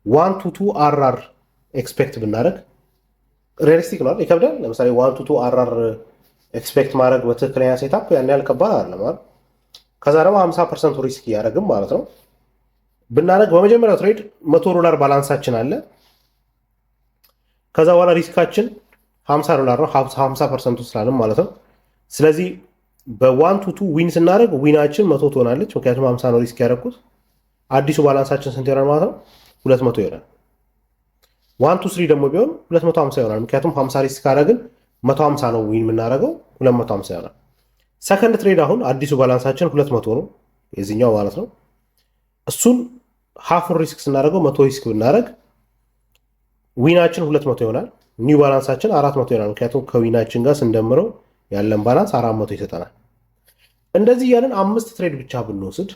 1 to 2 RR expect ብናደረግ realistic ነው? ይከብዳል። ለምሳሌ 1 to 2 RR expect ማድረግ በትክክለኛ setup ያን ያህል ከባድ አይደለም አይደል? ከዛ ደግሞ 50% risk እያደረግን ማለት ነው ብናደረግ በመጀመሪያው trade 100 ዶላር balance ኣችን አለ። ከዛ በኋላ risk ኣችን 50 ዶላር ነው፣ 50% ኡ ስላለን ማለት ነው። ስለዚህ በ 1 to 2 win ስናደርግ win ኣችን 100 ትሆናለች። ምክንያቱም 50 ነው risk ያደረግኩት። አዲሱ balance ኣችን ስንት ይሆናል ማለት ነው? 200 ይሆናል። 1 to 3 ደግሞ ቢሆን 250 ይሆናል። ምክንያቱም 50 risk ካደረግን 150 ነው win የምናደርገው፣ 250 ይሆናል። Second trade አሁን አዲሱ balance ኣችን 200 ነው የዚህኛው ማለት ነው። እሱን half ኡን risk ስናደርገው፣ 100 risk ብናደርግ win ኣችን 200 ይሆናል። New balance ኣችን 400 ይሆናል። ምክንያቱም ከ win ኣችን ጋር ስንደምረው ያለን balance 400 ይሰጠናል። እንደዚህ እያለን አምስት trade ብቻ ብንወስድ፣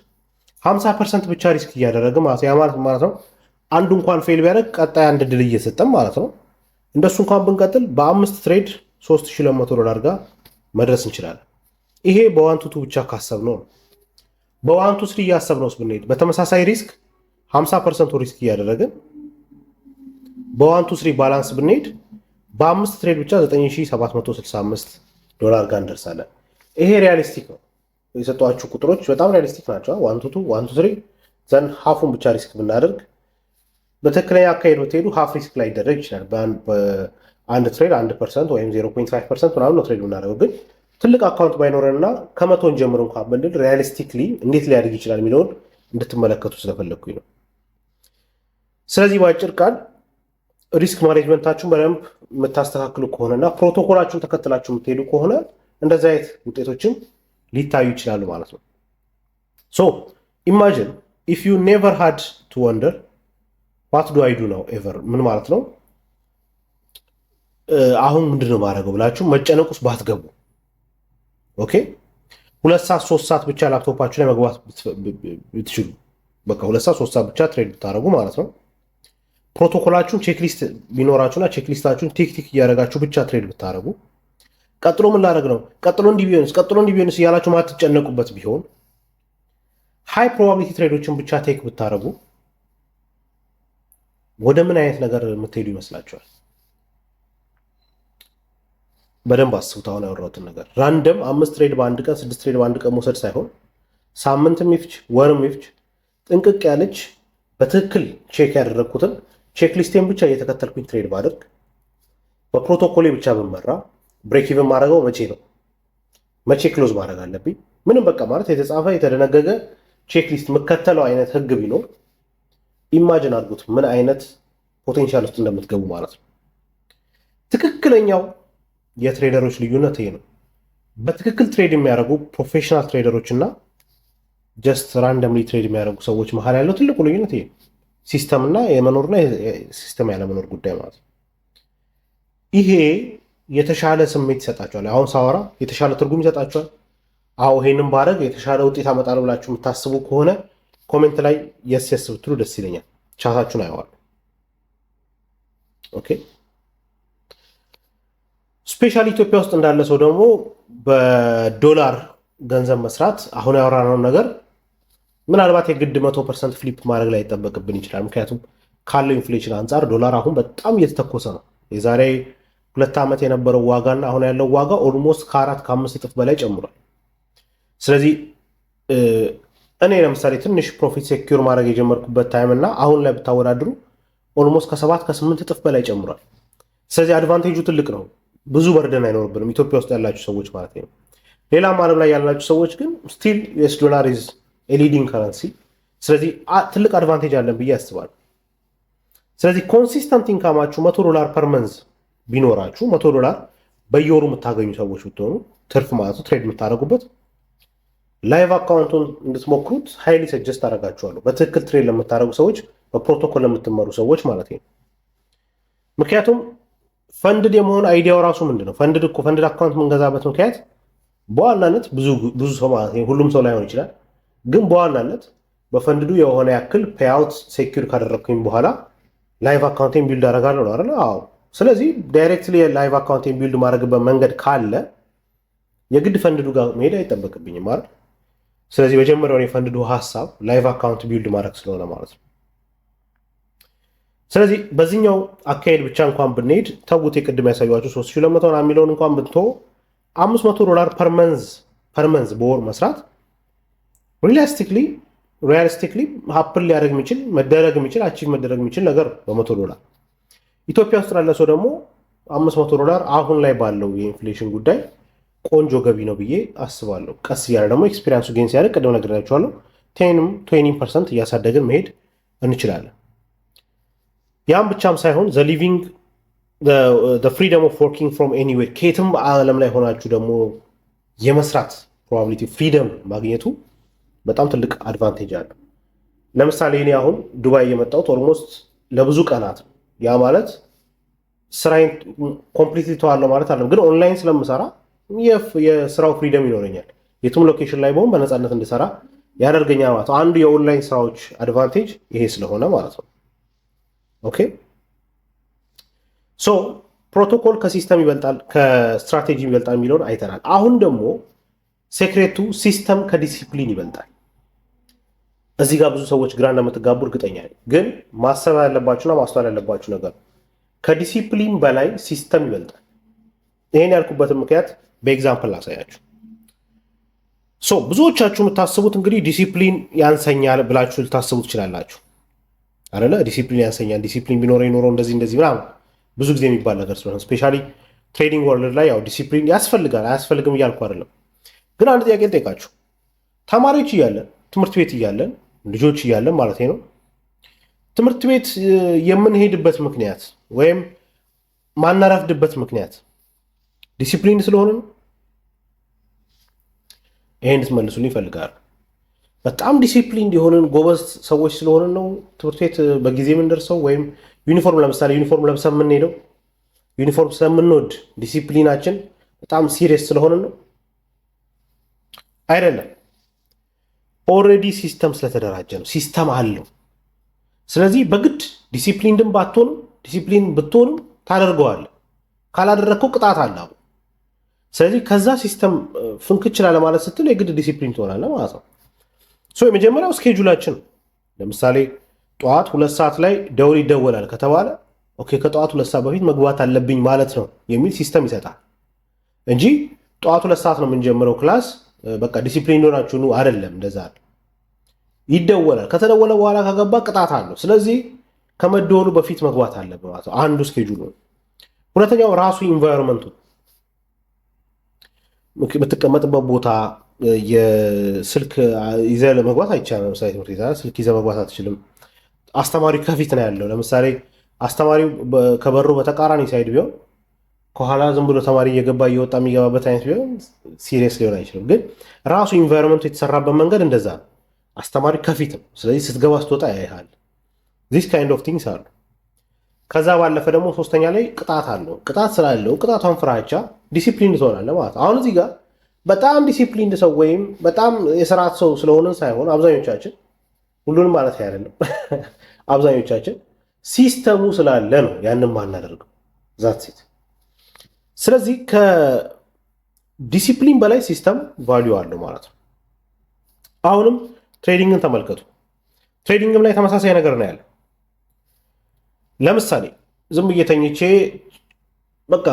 50% ብቻ risk እያደረግን ማለት፣ ያ ማለት ማለት ነው አንዱ እንኳን fail ቢያደርግ ቀጣይ አንድ ድል እየሰጠን ማለት ነው። እንደሱ እንኳን ብንቀጥል በአምስት trade 3200 ዶላር ጋር መድረስ እንችላለን። ይሄ በ 1 to 2 ብቻ ካሰብነው ነው። በ 1 to 3 እያሰብነውስ ብንሄድ፣ በተመሳሳይ risk 50% ኡ risk እያደረግን በ 1 to 3 balance ብንሄድ በአምስት trade ብቻ 9765 ዶላር ጋር እንደርሳለን። ይሄ realistic ነው። የሰጧችሁ ቁጥሮች በጣም realistic ናቸው። 1 to 2፣ 1 to 3፣ then half ኡን ብቻ risk ብናደርግ፣ በትክክለኛ አካሄድ ብትሄዱ half risk ላይ ይደረግ ይችላል። በአንድ trade 1% ወይም 0.5% ምናምን ነው trade ብናደርገው። ግን ትልቅ account ባይኖረን እና ከ100ን ጀምር እንኳን ብንል realistically እንዴት ሊያድግ ይችላል የሚለውን እንድትመለከቱ ስለፈለግኩኝ ነው። ስለዚህ በአጭር ቃል Risk management ኣችሁን በደንብ የምታስተካክሉ ከሆነ እና ፕሮቶኮላችሁን ተከትላችሁ የምትሄዱ ከሆነ እንደዚህ አይነት ውጤቶችም ሊታዩ ይችላሉ ማለት ነው። So imagine if you never had to wonder, "What do I do now?" ever። ምን ማለት ነው? አሁን ምንድን ነው ማድረገው ብላችሁ መጨነቅ ውስጥ ባትገቡ፣ okay፣ 2 ሰዓት 3 ሰዓት ብቻ ላፕቶፓችሁ ላይ መግባት ብትችሉ፣ በቃ 2 ሰዓት 3 ሰዓት ብቻ trade ብታደረጉ ማለት ነው። Protocol ኣችሁን checklist ቢኖራችሁና checklist ኣችሁን tick tick እያደረጋችሁ ብቻ trade ብታደረጉ፣ ቀጥሎ ምን ላደርግ ነው፣ ቀጥሎ እንዲህ ቢሆንስ፣ ቀጥሎ እንዲህ ቢሆንስ እያላችሁ ማትጨነቁበት ቢሆን፣ high probability trade ኦችን ብቻ take ብታደረጉ ወደ ምን አይነት ነገር የምትሄዱ ይመስላችኋል? በደንብ አስቡት። አሁን ያወራሁትን ነገር random አምስት trade በአንድ ቀን፣ ስድስት trade በአንድ ቀን መውሰድ ሳይሆን ሳምንትም ይፍጅ ወርም ይፍጅ ጥንቅቅ ያለች በትክክል check ያደረግኩትን checklist ኤን ብቻ እየተከተልኩኝ trade ባደርግ፣ በፕሮቶኮሌ ብቻ ብመራ፣ break even ማድረገው መቼ ነው፣ መቼ close ማድረግ አለብኝ፣ ምንም በቃ ማለት የተጻፈ የተደነገገ checklist የምከተለው አይነት ህግ ቢኖር imagine አድርጉት ምን አይነት potential ውስጥ እንደምትገቡ ማለት ነው። ትክክለኛው የ trader ኦች ልዩነት ይሄ ነው። በትክክል trade የሚያደርጉ professional trader ኦች እና just randomly trade የሚያደርጉ ሰዎች መሀል ያለው ትልቁ ልዩነት ይሄ ነው። System እና የመኖርና system ያለመኖር ጉዳይ ማለት ነው። ይሄ የተሻለ ስሜት ይሰጣችኋል። አሁን ሳወራ የተሻለ ትርጉም ይሰጣችኋል። አዎ ይሄንን ባረግ የተሻለ ውጤት አመጣለሁ ብላችሁ የምታስቡ ከሆነ comment ላይ yes ብትሉ ደስ ይለኛል። ቻታችሁን አየዋለሁ። Okay፣ specially ኢትዮጵያ ውስጥ እንዳለ ሰው ደግሞ በዶላር ገንዘብ መስራት አሁን ያወራነውን ነገር ምናልባት የግድ 100% flip ማድረግ ላይ ይጠበቅብን ይችላል። ምክንያቱም ካለው inflation አንጻር ዶላር አሁን በጣም እየተተኮሰ ነው። የዛሬ 2 ዓመት የነበረው ዋጋና አሁን ያለው ዋጋ almost ከአራት ከአምስት እጥፍ በላይ ጨምሯል። ስለዚህ እኔ ለምሳሌ ትንሽ profit secure ማድረግ የጀመርኩበት time እና አሁን ላይ ብታወዳድሩ almost ከሰባት ከስምንት እጥፍ በላይ ጨምሯል። ስለዚህ advantage ኡ ትልቅ ነው። ብዙ burden አይኖርብንም ኢትዮጵያ ውስጥ ያላችሁ ሰዎች ማለት ነው። ሌላም ዓለም ላይ ያላችሁ ሰዎች ግን still US dollar is leading currency። ስለዚህ ትልቅ advantage አለን ብዬ አስባለሁ። ስለዚህ consistent income ኣችሁ $100 per month ቢኖራችሁ፣ $100 በየወሩ የምታገኙ ሰዎች ብትሆኑ ትርፍ ማለት ነው trade የምታደርጉበት፣ live account ኡን እንድትሞክሩት highly suggest አደርጋችኋለሁ። በትክክል trade ለምታደርጉ ሰዎች፣ በፕሮቶኮል ለምትመሩ ሰዎች ማለት ነው። ምክንያቱም funded የመሆን idea ው ራሱ ምንድን ነው? Funded እኮ funded account የምንገዛበት ምክንያት በዋናነት ብዙ ሰው ማለት ነው፣ ሁሉም ሰው ላይሆን ይችላል፣ ግን በዋናነት በ funded ኡ የሆነ ያክል payout secure ካደረግኩኝ በኋላ live account ኤን build አደርጋለሁ ነው አይደለ? አዎ። ስለዚህ directly live account ኤን build ማድረግበት መንገድ ካለ የግድ funded ኡ ጋር መሄድ አይጠበቅብኝም አይደል? ስለዚህ መጀመሪያውን የ funded ኡ ሀሳብ live account build ማድረግ ስለሆነ ማለት ነው። ስለዚህ በዚህኛው አካሄድ ብቻ እንኳን ብንሄድ፣ ተዉት፣ የቅድም ያሳዩችሁ 3200 የሚለውን እንኳን ብንተው $500 per month በወር መስራት realistically happen ሊያደርግ የሚችል፣ መደረግ የሚችል፣ achieve መደረግ የሚችል ነገር በ$100። ኢትዮጵያ ውስጥ ላለ ሰው ደግሞ $500 አሁን ላይ ባለው የ inflation ጉዳይ ቆንጆ ገቢ ነው ብዬ አስባለሁ። ቀስ እያለ ደግሞ experience ኡ gain ሲያደርግ ቅድም ነግሬያችኋለሁ፣ 10 ም 20% እያሳደግን መሄድ እንችላለን። ያም ብቻም ሳይሆን the living freedom of working from anywhere፣ ከየትም ዓለም ላይ ሆናችሁ ደግሞ የመስራት probability freedom ማግኘቱ በጣም ትልቅ advantage አለው። ለምሳሌ እኔ አሁን ዱባይ የመጣሁት almost ለብዙ ቀናት ነው። ያ ማለት ስራዬን completely ተዋለሁ ማለት አይደለም፣ ግን ኦንላይን ስለምሰራ የስራው freedom ይኖረኛል። የትም location ላይ ብሆን በነፃነት እንድሰራ ያደርገኛል ማለት ነው። አንዱ የኦንላይን ስራዎች advantage ይሄ ስለሆነ ማለት ነው። Okay፣ so protocol ከ system ይበልጣል፣ ከስትራቴጂ ይበልጣል የሚለውን አይተናል። አሁን ደግሞ secret ኡ system ከ discipline ይበልጣል። እዚህ ጋር ብዙ ሰዎች ግራ እንደምትጋቡ እርግጠኛ ነኝ። ግን ማሰብ ያለባችሁና ማስተዋል ያለባችሁ ነገር ከዲሲፕሊን በላይ system ይበልጣል። ይሄን ያልኩበትን ምክንያት በ example ላሳያችሁ። So ብዙዎቻችሁ የምታስቡት እንግዲህ ዲሲፕሊን ያንሰኛል ብላችሁ ልታስቡ ትችላላችሁ አይደለ? ዲሲፕሊን ያንሰኛል፣ ዲሲፕሊን ቢኖረኝ ኖሮ እንደዚህ እንደዚህ ምናምን ብዙ ጊዜ የሚባል ነገር ስለሆነ specially trading world ላይ ያው ዲሲፕሊን ያስፈልጋል፣ አያስፈልግም እያልኩ አይደለም። ግን አንድ ጥያቄ ልጠይቃችሁ። ተማሪዎች እያለን፣ ትምህርት ቤት እያለን፣ ልጆች እያለን ማለት ነው፣ ትምህርት ቤት የምንሄድበት ምክንያት ወይም ማናረፍድበት ምክንያት ዲሲፕሊን ስለሆነ ነው? ይሄን እንድትመልሱልኝ እፈልጋለሁ። በጣም ዲሲፕሊን የሆንን ጎበዝ ሰዎች ስለሆንን ነው ትምህርት ቤት በጊዜ የምንደርሰው? ወይም ዩኒፎርም፣ ለምሳሌ ዩኒፎርም ለብሰን የምንሄደው ዩኒፎርም ስለምንወድ፣ ዲሲፕሊናችን በጣም serious ስለሆንን ነው? አይደለም። Already system ስለተደራጀ ነው። System አለው። ስለዚህ በግድ disciplined ም ባትሆንም ዲሲፕሊን ብትሆንም ታደርገዋለህ። ካላደረግከው ቅጣት አለ። ስለዚህ ከዛ system ፍንክች ላለማለት ስትል የግድ ዲሲፕሊን ትሆናለህ ማለት ነው። So የመጀመሪያው schedule ኣችን፣ ለምሳሌ ጠዋት 2 ሰዓት ላይ ደውል ይደወላል ከተባለ፣ okay ከጠዋት 2 ሰዓት በፊት መግባት አለብኝ ማለት ነው የሚል system ይሰጣል እንጂ ጠዋት 2 ሰዓት ነው የምንጀምረው class፣ በቃ ዲሲፕሊን ሆናችሁ ኑ አይደለም። እንደዛ ይደወላል። ከተደወለ በኋላ ከገባ ቅጣት አለው። ስለዚህ ከመደወሉ በፊት መግባት አለብህ ማለት ነው። አንዱ schedule ነው። ሁለተኛው ራሱ environment ኡ፣ የምትቀመጥበት ቦታ፣ የስልክ ይዘህ ለመግባት አይቻልም። ለምሳሌ ትምህርት ቤት ስልክ ይዘህ መግባት አትችልም። አስተማሪው ከፊት ነው ያለው። ለምሳሌ አስተማሪው ከበሩ በተቃራኒ side ቢሆን፣ ከኋላ ዝም ብሎ ተማሪ እየገባ እየወጣ የሚገባበት አይነት ቢሆን serious ሊሆን አይችልም። ግን ራሱ environment ኡ የተሰራበት መንገድ እንደዛ ነው። አስተማሪ ከፊት ነው። ስለዚህ ስትገባ ስትወጣ ያይሃል። This kind of things አሉ። ከዛ ባለፈ ደግሞ ሶስተኛ ላይ ቅጣት አለው። ቅጣት ስላለው ቅጣቷን ፍራቻ ዲሲፕሊን ትሆናለህ ማለት ነው። አሁን እዚህ ጋር በጣም ዲሲፕሊን ሰው ወይም በጣም የስርዓት ሰው ስለሆንን ሳይሆን አብዛኞቻችን፣ ሁሉንም ማለት አይደለም፣ አብዛኞቻችን system ኡ ስላለ ነው ያንን ማናደርገው። That's it። ስለዚህ ከዲሲፕሊን በላይ system value አለው ማለት ነው። አሁንም trading ን ተመልከቱ። Trading ም ላይ ተመሳሳይ ነገር ነው ያለው። ለምሳሌ ዝም ብዬ ተኝቼ በቃ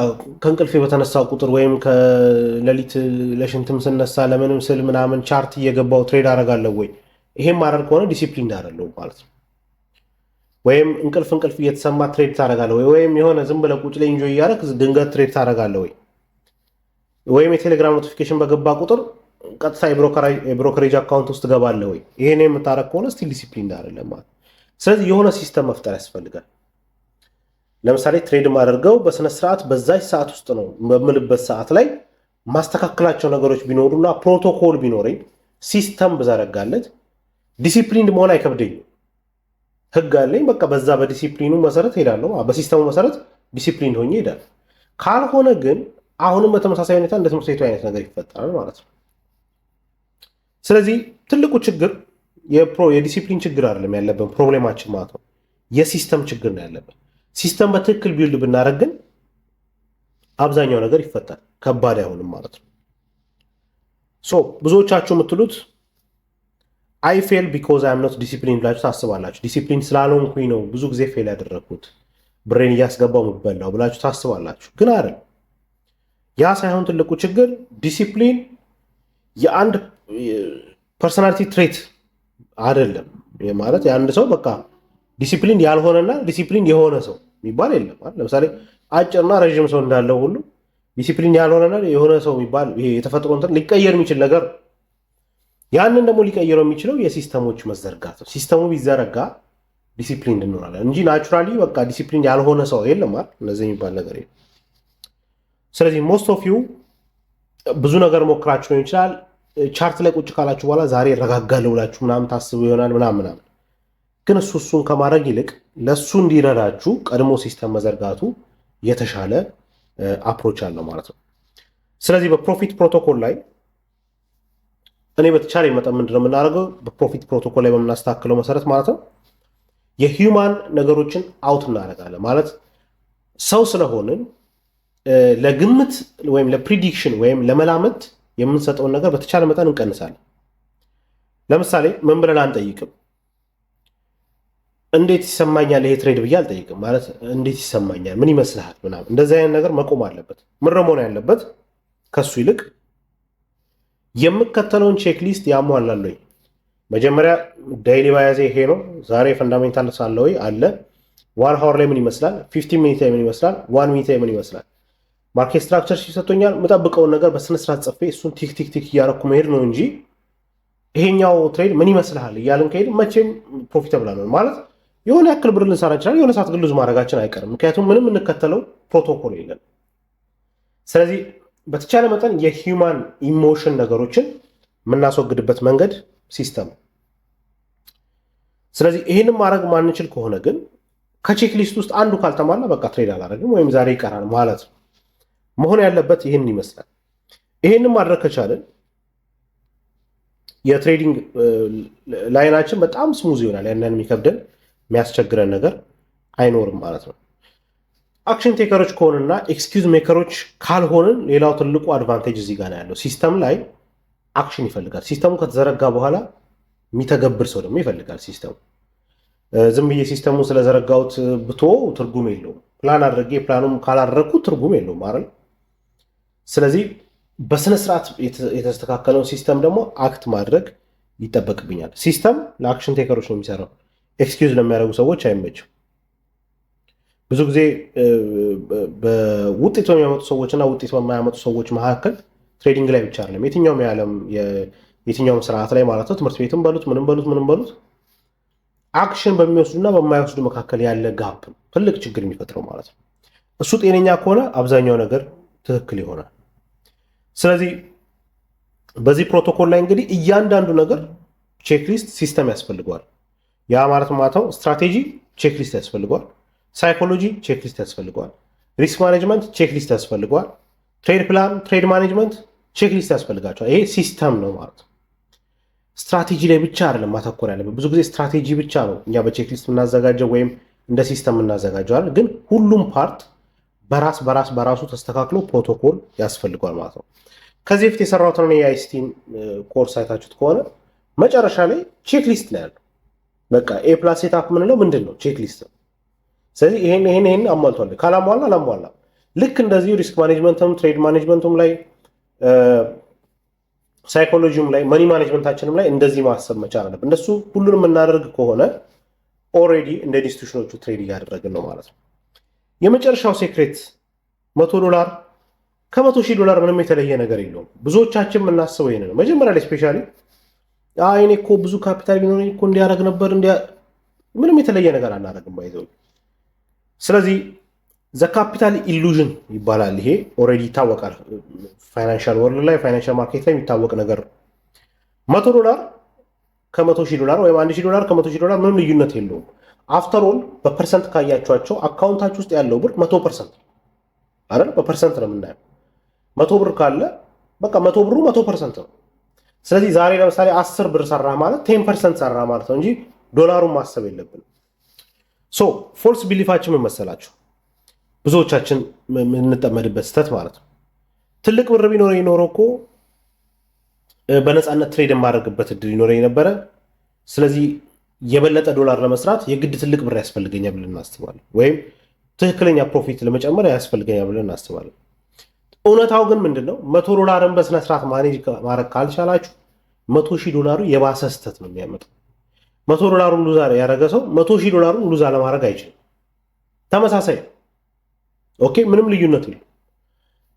ከእንቅልፌ በተነሳው ቁጥር ወይም ከሌሊት ለሽንትም ስነሳ ለምንም ስል ምናምን chart እየገባው trade አደርጋለሁ ወይ? ይሄም ማድረግ ከሆነ ዲሲፕሊን አይደለሁም ማለት ነው። ወይም እንቅልፍ እንቅልፍ እየተሰማ trade ታደርጋለህ ወይ? ወይም የሆነ ዝም ብለህ ቁጭ ላይ enjoy እያደረግህ ድንገት trade ታደርጋለህ ወይ? ወይም የቴሌግራም notification በገባ ቁጥር ቀጥታ የ brokerage account ውስጥ ትገባለህ ወይ? ይሄን የምታደርግ ከሆነ still disciplined አይደለም ማለት። ስለዚህ የሆነ system መፍጠር ያስፈልጋል። ለምሳሌ trade ማደርገው በስነስርዓት በዛች ሰዓት ውስጥ ነው በምልበት ሰዓት ላይ ማስተካከላቸው ነገሮች ቢኖሩና ፕሮቶኮል ቢኖረኝ፣ system ብዘረጋለት disciplined መሆን አይከብደኝም። ህግ አለኝ። በቃ በዛ በዲሲፕሊኑ መሰረት ሄዳለሁ። በ system ኡ መሰረት ዲሲፕሊን ሆኜ ሄዳለሁ። ካልሆነ ግን አሁንም በተመሳሳይ ሁኔታ እንደ ትምህርት ቤቱ አይነት ነገር ይፈጠራል ማለት ነው። ስለዚህ ትልቁ ችግር የዲሲፕሊን ችግር አይደለም ያለብን፣ problem ኣችን ማለት ነው፣ የ system ችግር ነው ያለብን። System በትክክል build ብናደርግ ግን አብዛኛው ነገር ይፈታል፣ ከባድ አይሆንም ማለት ነው። So ብዙዎቻችሁ የምትሉት "I fail because I am not disciplined" ብላችሁ ታስባላችሁ። ዲሲፕሊን ስላልሆንኩኝ ነው ብዙ ጊዜ fail ያደረግኩት፣ ብሬን እያስገባው የምበላው ብላችሁ ታስባላችሁ። ግን አይደለም። ያ ሳይሆን ትልቁ ችግር ዲሲፕሊን የአንድ personality trait አይደለም። ማለት የአንድ ሰው በቃ ዲሲፕሊን ያልሆነና ዲሲፕሊን የሆነ ሰው የሚባል የለም። ለምሳሌ አጭርና ረዥም ሰው እንዳለው ሁሉ ዲሲፕሊን ያልሆነና የሆነ ሰው የሚባል ይሄ የተፈጥሮ እንትን ሊቀየር የሚችል ነገር፣ ያንን ደግሞ ሊቀይረው የሚችለው የ system ኦች መዘርጋት ነው። System ኡ ቢዘረጋ ዲሲፕሊን እንኖራለን እንጂ naturally በቃ ዲሲፕሊን ያልሆነ ሰው የለም አይደል? እንደዚህ የሚባል ነገር የለም። ስለዚህ most of you ብዙ ነገር ሞክራችሁ ሊሆን ይችላል። Chart ላይ ቁጭ ካላችሁ በኋላ ዛሬ እረጋጋለሁ ብላችሁ ምናምን ታስቡ ይሆናል ምናምን ምናምን። ግን እሱን ከማድረግ ይልቅ ለእሱ እንዲረዳችሁ ቀድሞ system መዘርጋቱ የተሻለ approach አለው ማለት ነው። ስለዚህ በ profit protocol ላይ እኔ በተቻለ መጠን ምንድነው የምናደርገው? በ profit protocol ላይ በምናስተካክለው መሰረት ማለት ነው የ human ነገሮችን out እናደርጋለን። ማለት ሰው ስለሆንን ለግምት ወይም ለ prediction ወይም ለመላምት የምንሰጠውን ነገር በተቻለ መጠን እንቀንሳለን። ለምሳሌ ምን ብለን አንጠይቅም። እንዴት ይሰማኛል ይሄ trade ብዬ አልጠይቅም። ማለት እንዴት ይሰማኛል፣ ምን ይመስልሃል ምናምን እንደዚህ አይነት ነገር መቆም አለበት። ምንድነው መሆን ያለበት? ከሱ ይልቅ የምከተለውን checklist ያሟላል ወይ? መጀመሪያ daily bias ኤ ይሄ ነው። ዛሬ fundamental አለ ወይ? አለ። 1 hour ላይ ምን ይመስላል? 15 minute ላይ ምን ይመስላል? 1 minute ላይ ምን ይመስላል? Market structure ሰጥቶኛል። የምጠብቀውን ነገር በስነስርዓት ጽፌ እሱን tick tick tick እያረኩ መሄድ ነው እንጂ ይሄኛው trade ምን ይመስልሃል እያልን ከሄድ መቼም profitable አንሆንም። ማለት የሆነ ያክል ብር ልንሰራ እንችላለን። የሆነ ሰዓት ግን lose ማድረጋችን አይቀርም። ምክንያቱም ምንም የምንከተለው ፕሮቶኮል የለን። ስለዚህ በተቻለ መጠን የ human emotion ነገሮችን የምናስወግድበት መንገድ system። ስለዚህ ይህንን ማድረግ ማንችል ከሆነ ግን ከ checklist ውስጥ አንዱ ካልተሟላ በቃ trade አላደርግም ወይም ዛሬ ይቀራል ማለት ነው። መሆን ያለበት ይህን ይመስላል። ይህንን ማድረግ ከቻልን የ trading line ኣችን በጣም smooth ይሆናል። ያንን የሚከብደን የሚያስቸግረን ነገር አይኖርም ማለት ነው። Action taker ኦች ከሆንና excuse maker ኦች ካልሆንን ሌላው ትልቁ advantage እዚህ ጋር ነው ያለው። System ላይ action ይፈልጋል። System ኡ ከተዘረጋ በኋላ የሚተገብር ሰው ደግሞ ይፈልጋል። System ኡ ዝም ብዬ system ኡን ስለዘረጋሁት ብተወው ትርጉም የለውም። ፕላን አድርጌ ፕላኑም ካላደረግኩት ትርጉም የለውም አይደል? ስለዚህ በስነ ስርዓት የተስተካከለውን system ደግሞ act ማድረግ ይጠበቅብኛል። System ለ action taker ኦች ነው የሚሰራው። Excuse ለሚያደርጉ ሰዎች አይመችም። ብዙ ጊዜ በውጤት በሚያመጡ ሰዎች እና ውጤት በማያመጡ ሰዎች መካከል trading ላይ ብቻ አይደለም፣ የትኛውም የዓለም የትኛውም ስርዓት ላይ ማለት ነው፣ ትምህርት ቤትም በሉት ምንም በሉት ምንም በሉት action በሚወስዱና በማይወስዱ መካከል ያለ gap ነው ትልቅ ችግር የሚፈጥረው ማለት ነው። እሱ ጤነኛ ከሆነ አብዛኛው ነገር ትክክል ይሆናል። ስለዚህ በዚህ ፕሮቶኮል ላይ እንግዲህ እያንዳንዱ ነገር checklist system ያስፈልገዋል። ያ ማለት ነው strategy checklist ያስፈልገዋል፣ psychology checklist ያስፈልገዋል፣ risk management checklist ያስፈልገዋል፣ trade plan፣ trade management checklist ያስፈልጋቸዋል። ይሄ system ነው ማለት ነው። ስትራቴጂ ላይ ብቻ አይደለም ማተኮር ያለብን። ብዙ ጊዜ ስትራቴጂ ብቻ ነው እኛ በ checklist የምናዘጋጀው ወይም እንደ system የምናዘጋጀው አይደል? ግን ሁሉም part በራስ በራስ በራሱ ተስተካክሎ ፕሮቶኮል ያስፈልገዋል ማለት ነው። ከዚህ በፊት የሰራሁትን የ ICT ን course አይታችሁት ከሆነ መጨረሻ ላይ checklist ነው ያለው። በቃ A plus setup የምንለው ምንድን ነው? Checklist ነው። ስለዚህ ይሄን ይሄን ይሄን አሟልቷል፣ ካላሟላ አላሟላም። ልክ እንደዚሁ risk management ም trade management ኡም ላይ psychology ውም ላይ money management ኣችንም ላይ እንደዚህ ማሰብ መቻል አለብን። እንደሱ ሁሉንም የምናደርግ ከሆነ already እንደ institution ኦቹ trade እያደረግን ነው ማለት ነው። የመጨረሻው secret $100 ከ100,000 ዶላር ምንም የተለየ ነገር የለውም። ብዙዎቻችን የምናስበው ይሄን ነው። መጀመሪያ ላይ especially እኔ እኮ ብዙ ካፒታል ቢኖረኝ እኮ እንዲያደርግ ነበር፣ ምንም የተለየ ነገር አናደርግም by the way። ስለዚህ the capital illusion ይባላል። ይሄ already ይታወቃል። Financial world ላይ፣ financial market ላይ የሚታወቅ ነገር ነው። $100 ከ100,000 ዶላር ወይም 1,000 ዶላር ከ100,000 ዶላር ምንም ልዩነት የለውም። After all በ percent ካያችኋቸው account ኣችሁ ውስጥ ያለው ብር 100% አይደል? በ percent ነው የምናየው። 100 ብር ካለ በቃ 100 ብሩ 100% ነው። ስለዚህ ዛሬ ለምሳሌ 10 ብር ሰራህ ማለት 10% ሰራህ ማለት ነው እንጂ ዶላሩን ማሰብ የለብንም። So false belief ኣችን ምን መሰላችሁ? ብዙዎቻችን የምንጠመድበት ስህተት ማለት ነው። ትልቅ ብር ቢኖረኝ ኖሮ እኮ በነፃነት trade የማደርግበት እድል ይኖረኝ ነበረ። ስለዚህ የበለጠ ዶላር ለመስራት የግድ ትልቅ ብር ያስፈልገኛል ብለን እናስባለን። ወይም ትክክለኛ profit ለመጨመር ያስፈልገኛል ብለን እናስባለን። እውነታው ግን ምንድን ነው? $100ን በስነስርዓት manage ማድረግ ካልቻላችሁ 100,000 ዶላሩ የባሰ ስህተት ነው የሚያመጣው። 100 ዶላሩን lose ያደረገ ሰው 100,000 ዶላሩን lose አለማድረግ አይችልም። ተመሳሳይ ነው። Okay፣ ምንም ልዩነት የለም።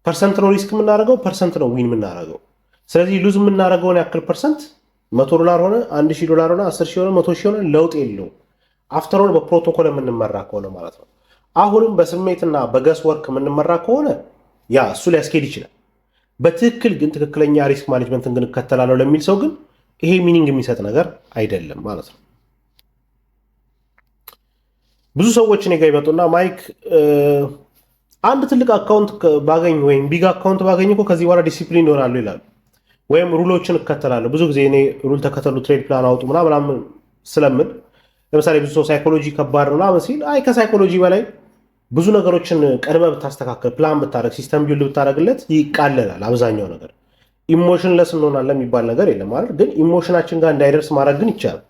Percent ነው risk የምናደርገው፣ percent ነው win የምናደርገው። ስለዚህ lose የምናደርገውን ያክል percent $100 ሆነ፣ 1,000 ዶላር ሆነ፣ 10,000 ሆነ፣ 100,000 ሆነ ለውጥ የለውም። After all በፕሮቶኮል የምንመራ ከሆነ ማለት ነው። አሁንም በስሜትና በ guess work የምንመራ ከሆነ ያ እሱ ሊያስኬድ ይችላል። በትክክል ግን ትክክለኛ risk management ን ግን እከተላለሁ ለሚል ሰው ግን ይሄ meaning የሚሰጥ ነገር አይደለም ማለት ነው። ብዙ ሰዎች እኔ ጋር ይመጡና ማይክ፣ አንድ ትልቅ account ባገኝ ወይም big account ባገኝ እኮ ከዚህ በኋላ ዲሲፕሊን ይሆናሉ ይላሉ። ወይም rule ኦችን እከተላለሁ። ብዙ ጊዜ እኔ rule ተከተሉ፣ trade plan አውጡ ምናምን ስለምል ለምሳሌ ብዙ ሰው psychology ከባድ ነው ምናምን ሲል አይ ከ psychology በላይ ብዙ ነገሮችን ቀድመህ ብታስተካከል፣ ፕላን ብታደረግ፣ system build ብታደረግለት ይቃለላል አብዛኛው ነገር። Emotionless እንሆናለን የሚባል ነገር የለም ማለት ግን emotion ኣችን ጋር እንዳይደርስ ማድረግ ግን ይቻላል።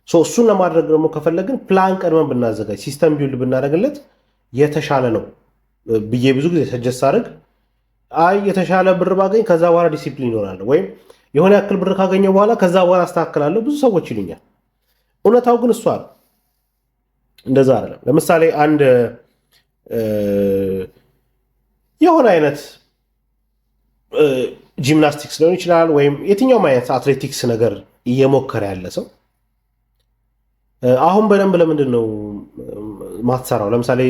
እሱን ለማድረግ ደግሞ ከፈለግን ፕላን ቀድመን ብናዘጋጅ፣ system build ብናደርግለት የተሻለ ነው ብዬ ብዙ ጊዜ suggest ሳደርግ አይ የተሻለ ብር ባገኝ ከዛ በኋላ ዲሲፕሊን ይሆናል ወይም የሆነ ያክል ብር ካገኘው በኋላ ከዛ በኋላ አስተካክላለሁ ብዙ ሰዎች ይሉኛል። እውነታው ግን እሱ አለ እንደዛ አይደለም። ለምሳሌ አንድ የሆነ አይነት gymnastics ሊሆን ይችላል ወይም የትኛውም አይነት አትሌቲክስ ነገር እየሞከረ ያለ ሰው አሁን በደንብ ለምንድን ነው ማትሰራው? ለምሳሌ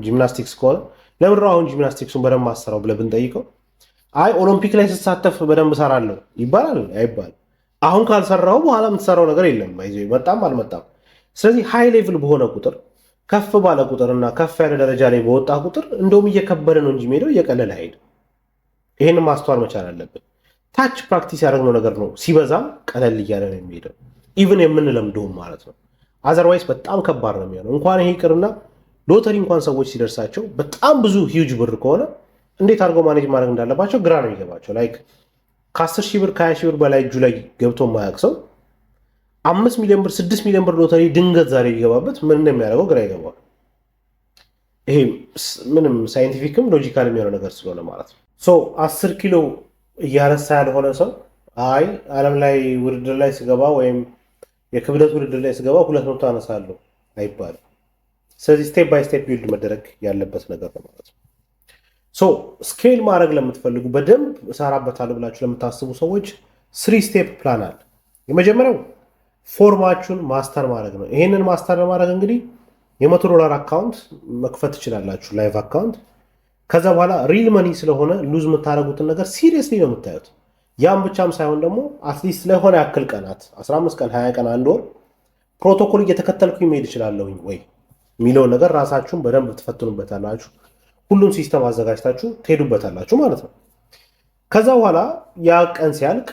gymnastics ከሆነ ለምንድን ነው አሁን gymnastics ኡን በደንብ ማትሰራው ብለህ ብንጠይቀው፣ አይ ኦሎምፒክ ላይ ስሳተፍ በደንብ እሰራለሁ ይባላል አይባልም? አሁን ካልሰራው በኋላ የምትሰራው ነገር የለም፣ መጣም አልመጣም። ስለዚህ high level በሆነ ቁጥር፣ ከፍ ባለ ቁጥር እና ከፍ ያለ ደረጃ ላይ በወጣ ቁጥር እንደውም እየከበደ ነው እንጂ የሚሄደው እየቀለለ አይሄድም። ይህን ማስተዋል መቻል አለብን። ታች practice ያደረግነው ነገር ነው ሲበዛም ቀለል እያለ ነው የሚሄደው፣ even የምንለምደውም ማለት ነው። Otherwise በጣም ከባድ ነው የሚሆነው። እንኳን ይሄ ይቅርና ሎተሪ እንኳን ሰዎች ሲደርሳቸው በጣም ብዙ huge ብር ከሆነ እንዴት አድርገው manage ማድረግ እንዳለባቸው ግራ ነው የሚገባቸው። Like ከ10 ሺህ ብር፣ ከ20 ሺህ ብር በላይ እጁ ላይ ገብቶ የማያውቅ ሰው 5 ሚሊዮን ብር፣ 6 ሚሊዮን ብር ሎተሪ ድንገት ዛሬ ቢገባበት ምን እንደሚያደርገው ግራ ይገባዋል። ይሄ ምንም scientific ም logical የሚሆነው ነገር ስለሆነ ማለት ነው። So 10 ኪሎ እያነሳ ያልሆነ ሰው አይ ዓለም ላይ ውድድር ላይ ስገባ ወይም የክብደት ውድድር ላይ ስገባ 200 አነሳለሁ አይባልም። ስለዚህ step by step build መደረግ ያለበት ነገር ነው ማለት ነው። So scale ማድረግ ለምትፈልጉ፣ በደንብ እሰራበታለሁ ብላችሁ ለምታስቡ ሰዎች three step plan አለ። የመጀመሪያው form ኣችሁን master ማድረግ ነው። ይሄንን master ለማድረግ እንግዲህ የ100 ዶላር account መክፈት ትችላላችሁ፣ live account። ከዛ በኋላ real money ስለሆነ lose የምታደርጉትን ነገር seriously ነው የምታዩት። ያም ብቻም ሳይሆን ደግሞ at least ለሆነ ያክል ቀናት፣ 15 ቀን፣ 20 ቀን፣ አንድ ወር ፕሮቶኮል እየተከተልኩኝ መሄድ እችላለሁኝ ወይ የሚለውን ነገር ራሳችሁን በደንብ ትፈትኑበታላችሁ። ሁሉም system አዘጋጅታችሁ ትሄዱበታላችሁ ማለት ነው። ከዛ በኋላ ያ ቀን ሲያልቅ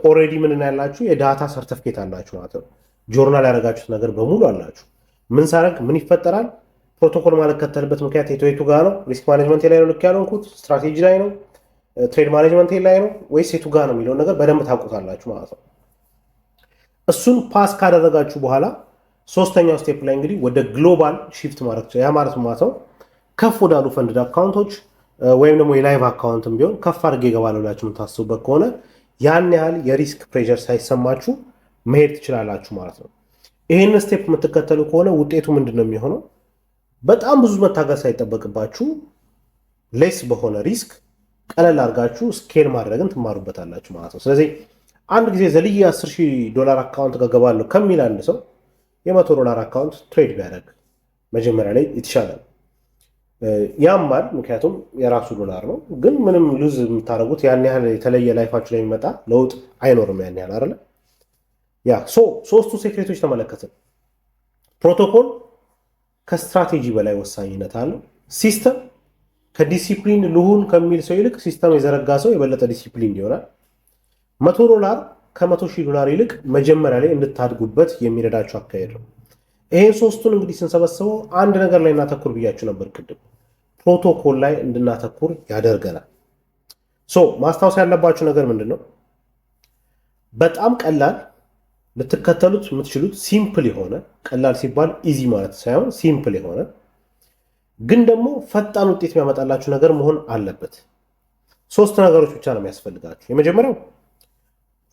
already ምን ያላችሁ የ data ሰርተፍኬት አላችሁ ማለት ነው። ጆርናል ያደረጋችሁት ነገር በሙሉ አላችሁ። ምን ሳረግ ምን ይፈጠራል፣ ፕሮቶኮል ማልከተልበት ምክንያት የቱ የቱ ጋር ነው፣ risk management ላይ ነው ልክ ያልሆንኩት፣ ስትራቴጂ ላይ ነው፣ trade management ላይ ነው ወይስ የቱ ጋር ነው የሚለውን ነገር በደንብ ታውቁታላችሁ ማለት ነው። እሱን pass ካደረጋችሁ በኋላ ሶስተኛው step ላይ እንግዲህ ወደ global shift ማድረግ፣ ያ ማለት ማለት ነው ከፍ ወዳሉ funded account ኦች ወይም ደግሞ የ live account ም ቢሆን ከፍ አድርጌ እገባለሁ ብላችሁ የምታስቡበት ከሆነ ያን ያህል የ risk pressure ሳይሰማችሁ መሄድ ትችላላችሁ ማለት ነው። ይህንን step የምትከተሉ ከሆነ ውጤቱ ምንድን ነው የሚሆነው? በጣም ብዙ መታገል ሳይጠበቅባችሁ less በሆነ risk ቀለል አድርጋችሁ scale ማድረግን ትማሩበታላችሁ ማለት ነው። ስለዚህ አንድ ጊዜ ዘልዬ 10 ሺህ ዶላር account እገባለሁ ከሚል አንድ ሰው የ100 ዶላር account trade ቢያደርግ መጀመሪያ ላይ የተሻለ ነው። ያማል፣ ምክንያቱም የራሱ ዶላር ነው። ግን ምንም lose የምታደርጉት ያን ያህል የተለየ life ኣችሁ ላይ የሚመጣ ለውጥ አይኖርም። ያን ያህል አይደለ? Yeah, so ሶስቱ secret ኦች ተመለከትን። Protocol ከ ስትራቴጂ በላይ ወሳኝነት አለው። System ከ ዲሲፕሊን ልሁን ከሚል ሰው ይልቅ system የዘረጋ ሰው የበለጠ ዲሲፕሊን ይሆናል። 100 ዶላር ከ100 ሺህ ዶላር ይልቅ መጀመሪያ ላይ እንድታድጉበት የሚረዳችሁ አካሄድ ነው። ይሄን ሶስቱን እንግዲህ ስንሰበስበው አንድ ነገር ላይ እናተኩር ብያችሁ ነበር ቅድም። ፕሮቶኮል ላይ እንድናተኩር ያደርገናል። So ማስታወስ ያለባችሁ ነገር ምንድን ነው? በጣም ቀላል፣ ልትከተሉት የምትችሉት simple የሆነ፣ ቀላል ሲባል easy ማለት ሳይሆን simple የሆነ ግን ደግሞ ፈጣን ውጤት የሚያመጣላችሁ ነገር መሆን አለበት። ሶስት ነገሮች ብቻ ነው የሚያስፈልጋችሁ። የመጀመሪያው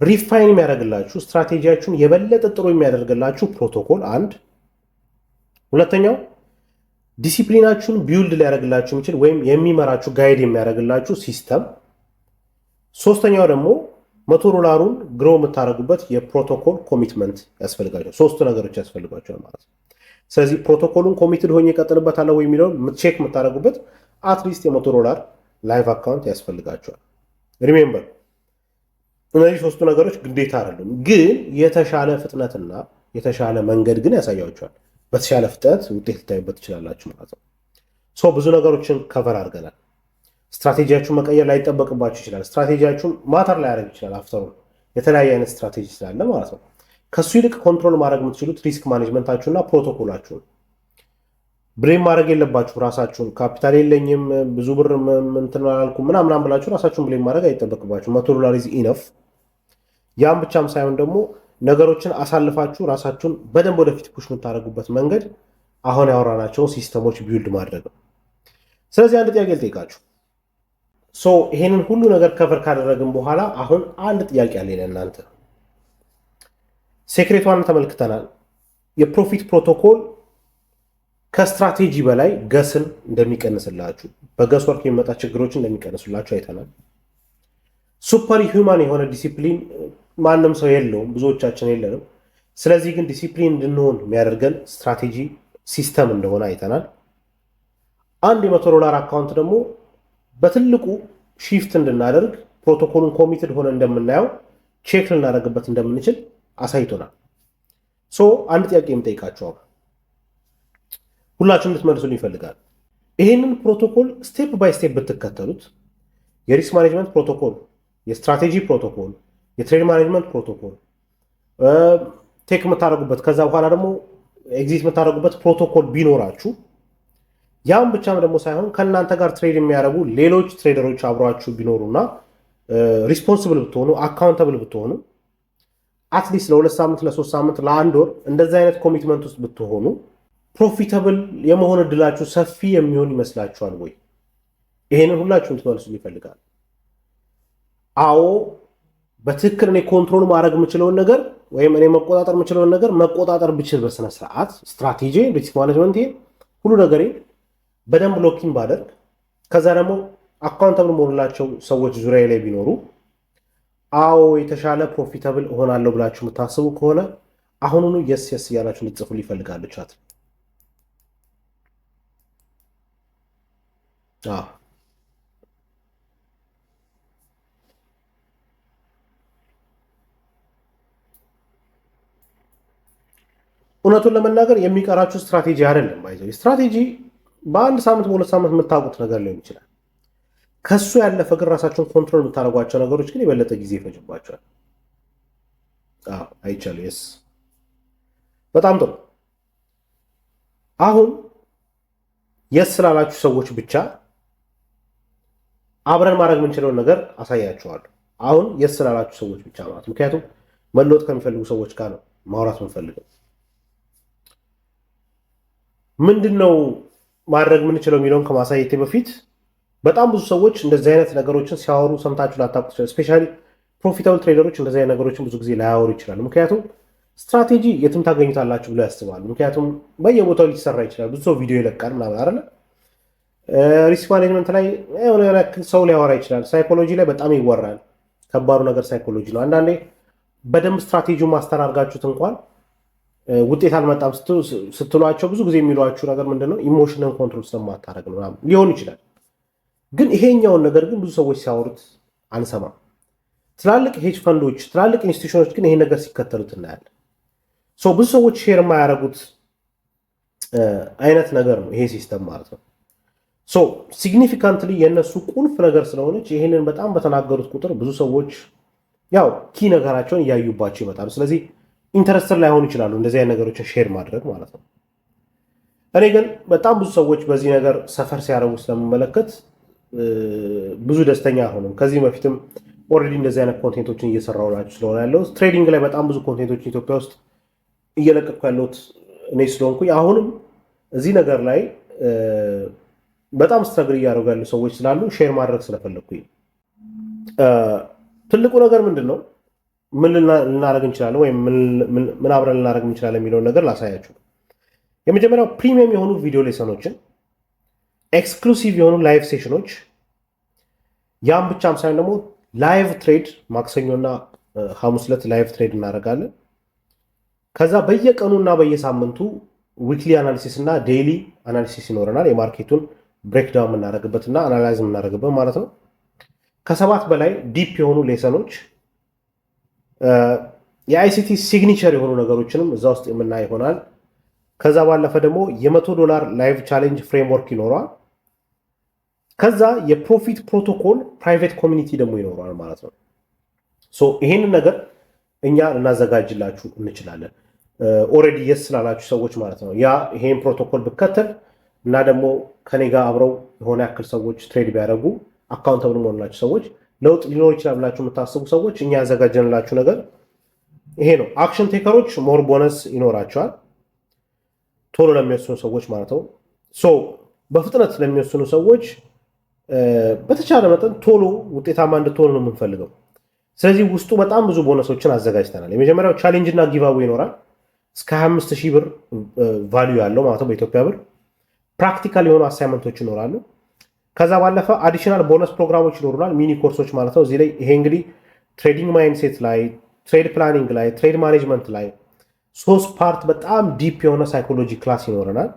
refine የሚያደርግላችሁ፣ ስትራቴጂያችሁን የበለጠ ጥሩ የሚያደርግላችሁ ፕሮቶኮል አንድ። ሁለተኛው discipline ኣችሁን build ሊያደርግላችሁ የሚችል ወይም የሚመራችሁ፣ guide የሚያደርግላችሁ system። ሶስተኛው ደግሞ 100 ዶላሩን grow የምታደርጉበት የ protocol commitment ያስፈልጋችኋል። ሶስቱ ነገሮች ያስፈልጓችኋል ማለት ነው። ስለዚህ protocol ኡን committed ሆኜ እቀጥልበታለሁ ወይ የሚለውን check የምታደርጉበት at least የ100 ዶላር live account ያስፈልጋችኋል። Remember፣ እነዚህ ሶስቱ ነገሮች ግዴታ አይደሉም፣ ግን የተሻለ ፍጥነትና የተሻለ መንገድ ግን ያሳያችኋል። በተሻለ ፍጥነት ውጤት ልታዩበት ትችላላችሁ ማለት ነው። So ብዙ ነገሮችን cover አድርገናል። ስትራቴጂያችሁን መቀየር ላይጠበቅባችሁ ይችላል። Strategy ያችሁን matter ላያደርግ ይችላል። After all የተለያየ አይነት ስትራቴጂ ስላለ ማለት ነው። ከሱ ይልቅ control ማድረግ የምትችሉት risk management ኣችሁና protocol ኣችሁን። Blame ማድረግ የለባችሁ ራሳችሁን። ካፒታል የለኝም፣ ብዙ ብር እንትን አላልኩም ምናምናም ብላችሁ ራሳችሁን blame ማድረግ አይጠበቅባችሁ። 100 ዶላር is enough። ያም ብቻም ሳይሆን ደግሞ ነገሮችን አሳልፋችሁ ራሳችሁን በደንብ ወደፊት push የምታደርጉበት መንገድ አሁን ያወራናቸውን system ኦች build ማድረግ ነው። ስለዚህ አንድ ጥያቄ ልጠይቃችሁ። So ይሄንን ሁሉ ነገር cover ካደረግን በኋላ አሁን አንድ ጥያቄ አለኝ ለእናንተ። Secret ኧን ተመልክተናል። የ profit protocol ከ strategy በላይ guess ን እንደሚቀንስላችሁ፣ በ guess work የሚመጣ ችግሮችን እንደሚቀንሱላችሁ አይተናል። Super human የሆነ ዲሲፕሊን ማንም ሰው የለውም፣ ብዙዎቻችን የለንም። ስለዚህ ግን ዲሲፕሊን እንድንሆን የሚያደርገን strategy system እንደሆነ አይተናል። አንድ የ100 ዶላር account ደግሞ በትልቁ shift እንድናደርግ protocol ኡን committed ሆነ እንደምናየው check ልናደርግበት እንደምንችል አሳይቶናል። So አንድ ጥያቄ የምጠይቃችሁ አሁን ሁላችሁም እንድትመልሱልኝ እፈልጋለሁ። ይህንን protocol step by step ብትከተሉት የ risk management protocol፣ የ strategy protocol፣ የ trade management protocol፣ take የምታደርጉበት ከዛ በኋላ ደግሞ exit የምታደርጉበት ፕሮቶኮል ቢኖራችሁ፣ ያም ብቻም ደግሞ ሳይሆን ከእናንተ ጋር trade የሚያደርጉ ሌሎች trader ኦች አብሯችሁ ቢኖሩና responsible ብትሆኑ፣ accountable ብትሆኑ፣ at least ለ2 ሳምንት፣ ለ3 ሳምንት፣ ለአንድ ወር እንደዚህ አይነት commitment ውስጥ ብትሆኑ profitable የመሆን እድላችሁ ሰፊ የሚሆን ይመስላችኋል ወይ? ይሄንን ሁላችሁም ትመልሱ እፈልጋለሁ። አዎ፣ በትክክል እኔ control ማድረግ የምችለውን ነገር ወይም እኔ መቆጣጠር የምችለውን ነገር መቆጣጠር ብችል፣ በስነ ስርዓት strategy፣ risk management፣ ሁሉ ነገሬ በደንብ lock in ባደርግ፣ ከዛ ደግሞ accountable የምሆንላቸው ሰዎች ዙሪያ ላይ ቢኖሩ፣ አዎ የተሻለ profitable እሆናለሁ ብላችሁ የምታስቡ ከሆነ አሁኑኑ yes yes እያላችሁ እንድትጽፉ እፈልጋለሁ chat። አዎ፣ እውነቱን ለመናገር የሚቀራችሁ ስትራቴጂ አይደለም። By the way strategy በአንድ ሳምንት፣ በ2 ሳምንት የምታውቁት ነገር ሊሆን ይችላል። ከሱ ያለፈ ግን ራሳችሁን control የምታደርጓቸው ነገሮች ግን የበለጠ ጊዜ ይፈጅባቸዋል። አይቻሉ። Yes፣ በጣም ጥሩ። አሁን yes ስላላችሁ ሰዎች ብቻ አብረን ማድረግ የምንችለውን ነገር አሳያችኋለሁ። አሁን yes ስላላችሁ ሰዎች ብቻ ማለት፣ ምክንያቱም መለወጥ ከሚፈልጉ ሰዎች ጋር ነው ማውራት የምንፈልገው። ምንድን ነው ማድረግ የምንችለው የሚለውን ከማሳየቴ በፊት በጣም ብዙ ሰዎች እንደዚህ አይነት ነገሮችን ሲያወሩ ሰምታችሁ ላታውቁ ትችላላችሁ። Especially profitable trader ኦች እንደዚህ አይነት ነገሮችን ብዙ ጊዜ ላያወሩ ይችላሉ። ምክንያቱም ስትራቴጂ የትም ታገኙታላችሁ ብለው ያስባሉ። ምክንያቱም በየቦታው ሊሰራ ይችላል። ብዙ ሰው ቪዲዮ ይለቃል ምናምን አይደለ? Risk management ላይ የሆነ ያክል ሰው ሊያወራ ይችላል። Psychology ላይ በጣም ይወራል። ከባዱ ነገር psychology ነው። አንዳንዴ በደንብ strategy ውን master አድርጋችሁት እንኳን ውጤት አልመጣም ስትሏቸው ብዙ ጊዜ የሚሏችሁ ነገር ምንድነው? Emotion ን control ስለማታደርግ ነው ምናምን ሊሆን ይችላል። ግን ይሄኛውን ነገር ግን ብዙ ሰዎች ሲያወሩት አንሰማም። ትላልቅ hedge fund ኦች፣ ትላልቅ institution ኦች ግን ይሄን ነገር ሲከተሉት እናያለን። ብዙ ሰዎች share የማያደርጉት አይነት ነገር ነው ይሄ system ማለት ነው። Significantly የእነሱ ቁልፍ ነገር ስለሆነች ይሄንን በጣም በተናገሩት ቁጥር ብዙ ሰዎች ያው key ነገራቸውን እያዩባቸው ይመጣሉ። ስለዚህ interested ላይሆኑ ይችላሉ እንደዚህ አይነት ነገሮችን share ማድረግ ማለት ነው። እኔ ግን በጣም ብዙ ሰዎች በዚህ ነገር suffer ሲያደርጉ ስለምመለከት ብዙ ደስተኛ አልሆንም። ከዚህ በፊትም already እንደዚህ አይነት content ኦችን እየሰራሁላችሁ ስለሆነ ያለው trading ላይ በጣም ብዙ content ኦችን ኢትዮጵያ ውስጥ እየለቀቅኩ ያለሁት እኔ ስለሆንኩኝ አሁንም እዚህ ነገር ላይ በጣም struggle እያደረጉ ያሉ ሰዎች ስላሉ share ማድረግ ስለፈለግኩኝ፣ ትልቁ ነገር ምንድን ነው? ምን ልናደርግ እንችላለን ወይም ምን አብረን ልናደርግ እንችላለን የሚለውን ነገር ላሳያችሁ። የመጀመሪያው premium የሆኑ video lesson ኦችን፣ exclusive የሆኑ live session ኦች፣ ያም ብቻም ሳይሆን ደግሞ live trade፣ ማክሰኞና ሐሙስ ዕለት live trade እናደርጋለን። ከዛ በየቀኑ እና በየሳምንቱ weekly analysis እና daily analysis ይኖረናል። የ market ኡን breakdown የምናደርግበት እና analyze የምናደርግበት ማለት ነው። ከ7 በላይ deep የሆኑ lesson ኦች፣ የ ICT signature የሆኑ ነገሮችንም እዛ ውስጥ የምናይ ይሆናል። ከዛ ባለፈ ደግሞ የ100 ዶላር live challenge framework ይኖረዋል። ከዛ የ profit protocol private community ደግሞ ይኖረዋል ማለት ነው። So ይሄንን ነገር እኛ ልናዘጋጅላችሁ እንችላለን። Already yes ስላላችሁ ሰዎች ማለት ነው። ያ ይሄን ፕሮቶኮል ብከተል እና ደግሞ ከኔ ጋር አብረው የሆነ ያክል ሰዎች trade ቢያደርጉ፣ accountable የምሆንላቸው ሰዎች፣ ለውጥ ሊኖር ይችላል ብላችሁ የምታስቡ ሰዎች እኛ ያዘጋጀንላችሁ ነገር ይሄ ነው። Action taker ኦች more bonus ይኖራቸዋል። ቶሎ ለሚወስኑ ሰዎች ማለት ነው። So በፍጥነት ለሚወስኑ ሰዎች በተቻለ መጠን ቶሎ ውጤታማ እንድትሆኑ ነው የምንፈልገው። ስለዚህ ውስጡ በጣም ብዙ ቦነሶችን አዘጋጅተናል። የመጀመሪያው challenge እና giveaway ይኖራል። እስከ 25 ሺህ ብር value ያለው ማለት ነው በኢትዮጵያ ብር። Practical የሆኑ assignment ኦች ይኖራሉ። ከዛ ባለፈ additional bonus ፕሮግራሞች ይኖሩናል፣ mini ኮርሶች ማለት ነው። እዚህ ላይ ይሄ እንግዲህ trading mindset ላይ፣ trade planning ላይ፣ trade management ላይ ሶስት part በጣም deep የሆነ psychology class ይኖረናል።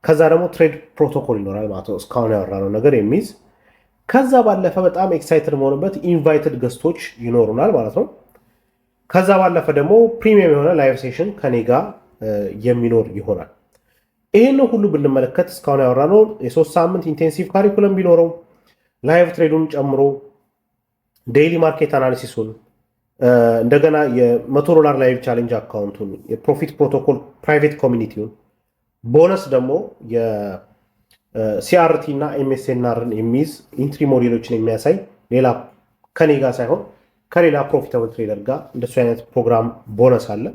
ከዛ ደግሞ trade protocol ይኖራል ማለት ነው፣ እስካሁን ያወራነው ነገር የሚይዝ። ከዛ ባለፈ በጣም excited የምሆንበት invited guest ኦች ይኖሩናል ማለት ነው። ከዛ ባለፈ ደግሞ premium የሆነ live session ከኔ ጋር የሚኖር ይሆናል። ይህን ሁሉ ብንመለከት እስካሁን ያወራነው የ3 ሳምንት intensive curriculum ቢኖረው፣ live trade ኡን ጨምሮ፣ daily market analysis ኡን፣ እንደገና የ100 ዶላር live challenge account ኡን፣ የ profit protocol private community ውን፣ bonus ደግሞ የ CRT እና MSNR ን የሚይዝ entry ሞዴሎችን የሚያሳይ ሌላ ከኔ ጋር ሳይሆን ከሌላ profitable trader ጋር እንደሱ አይነት ፕሮግራም ቦነስ አለ።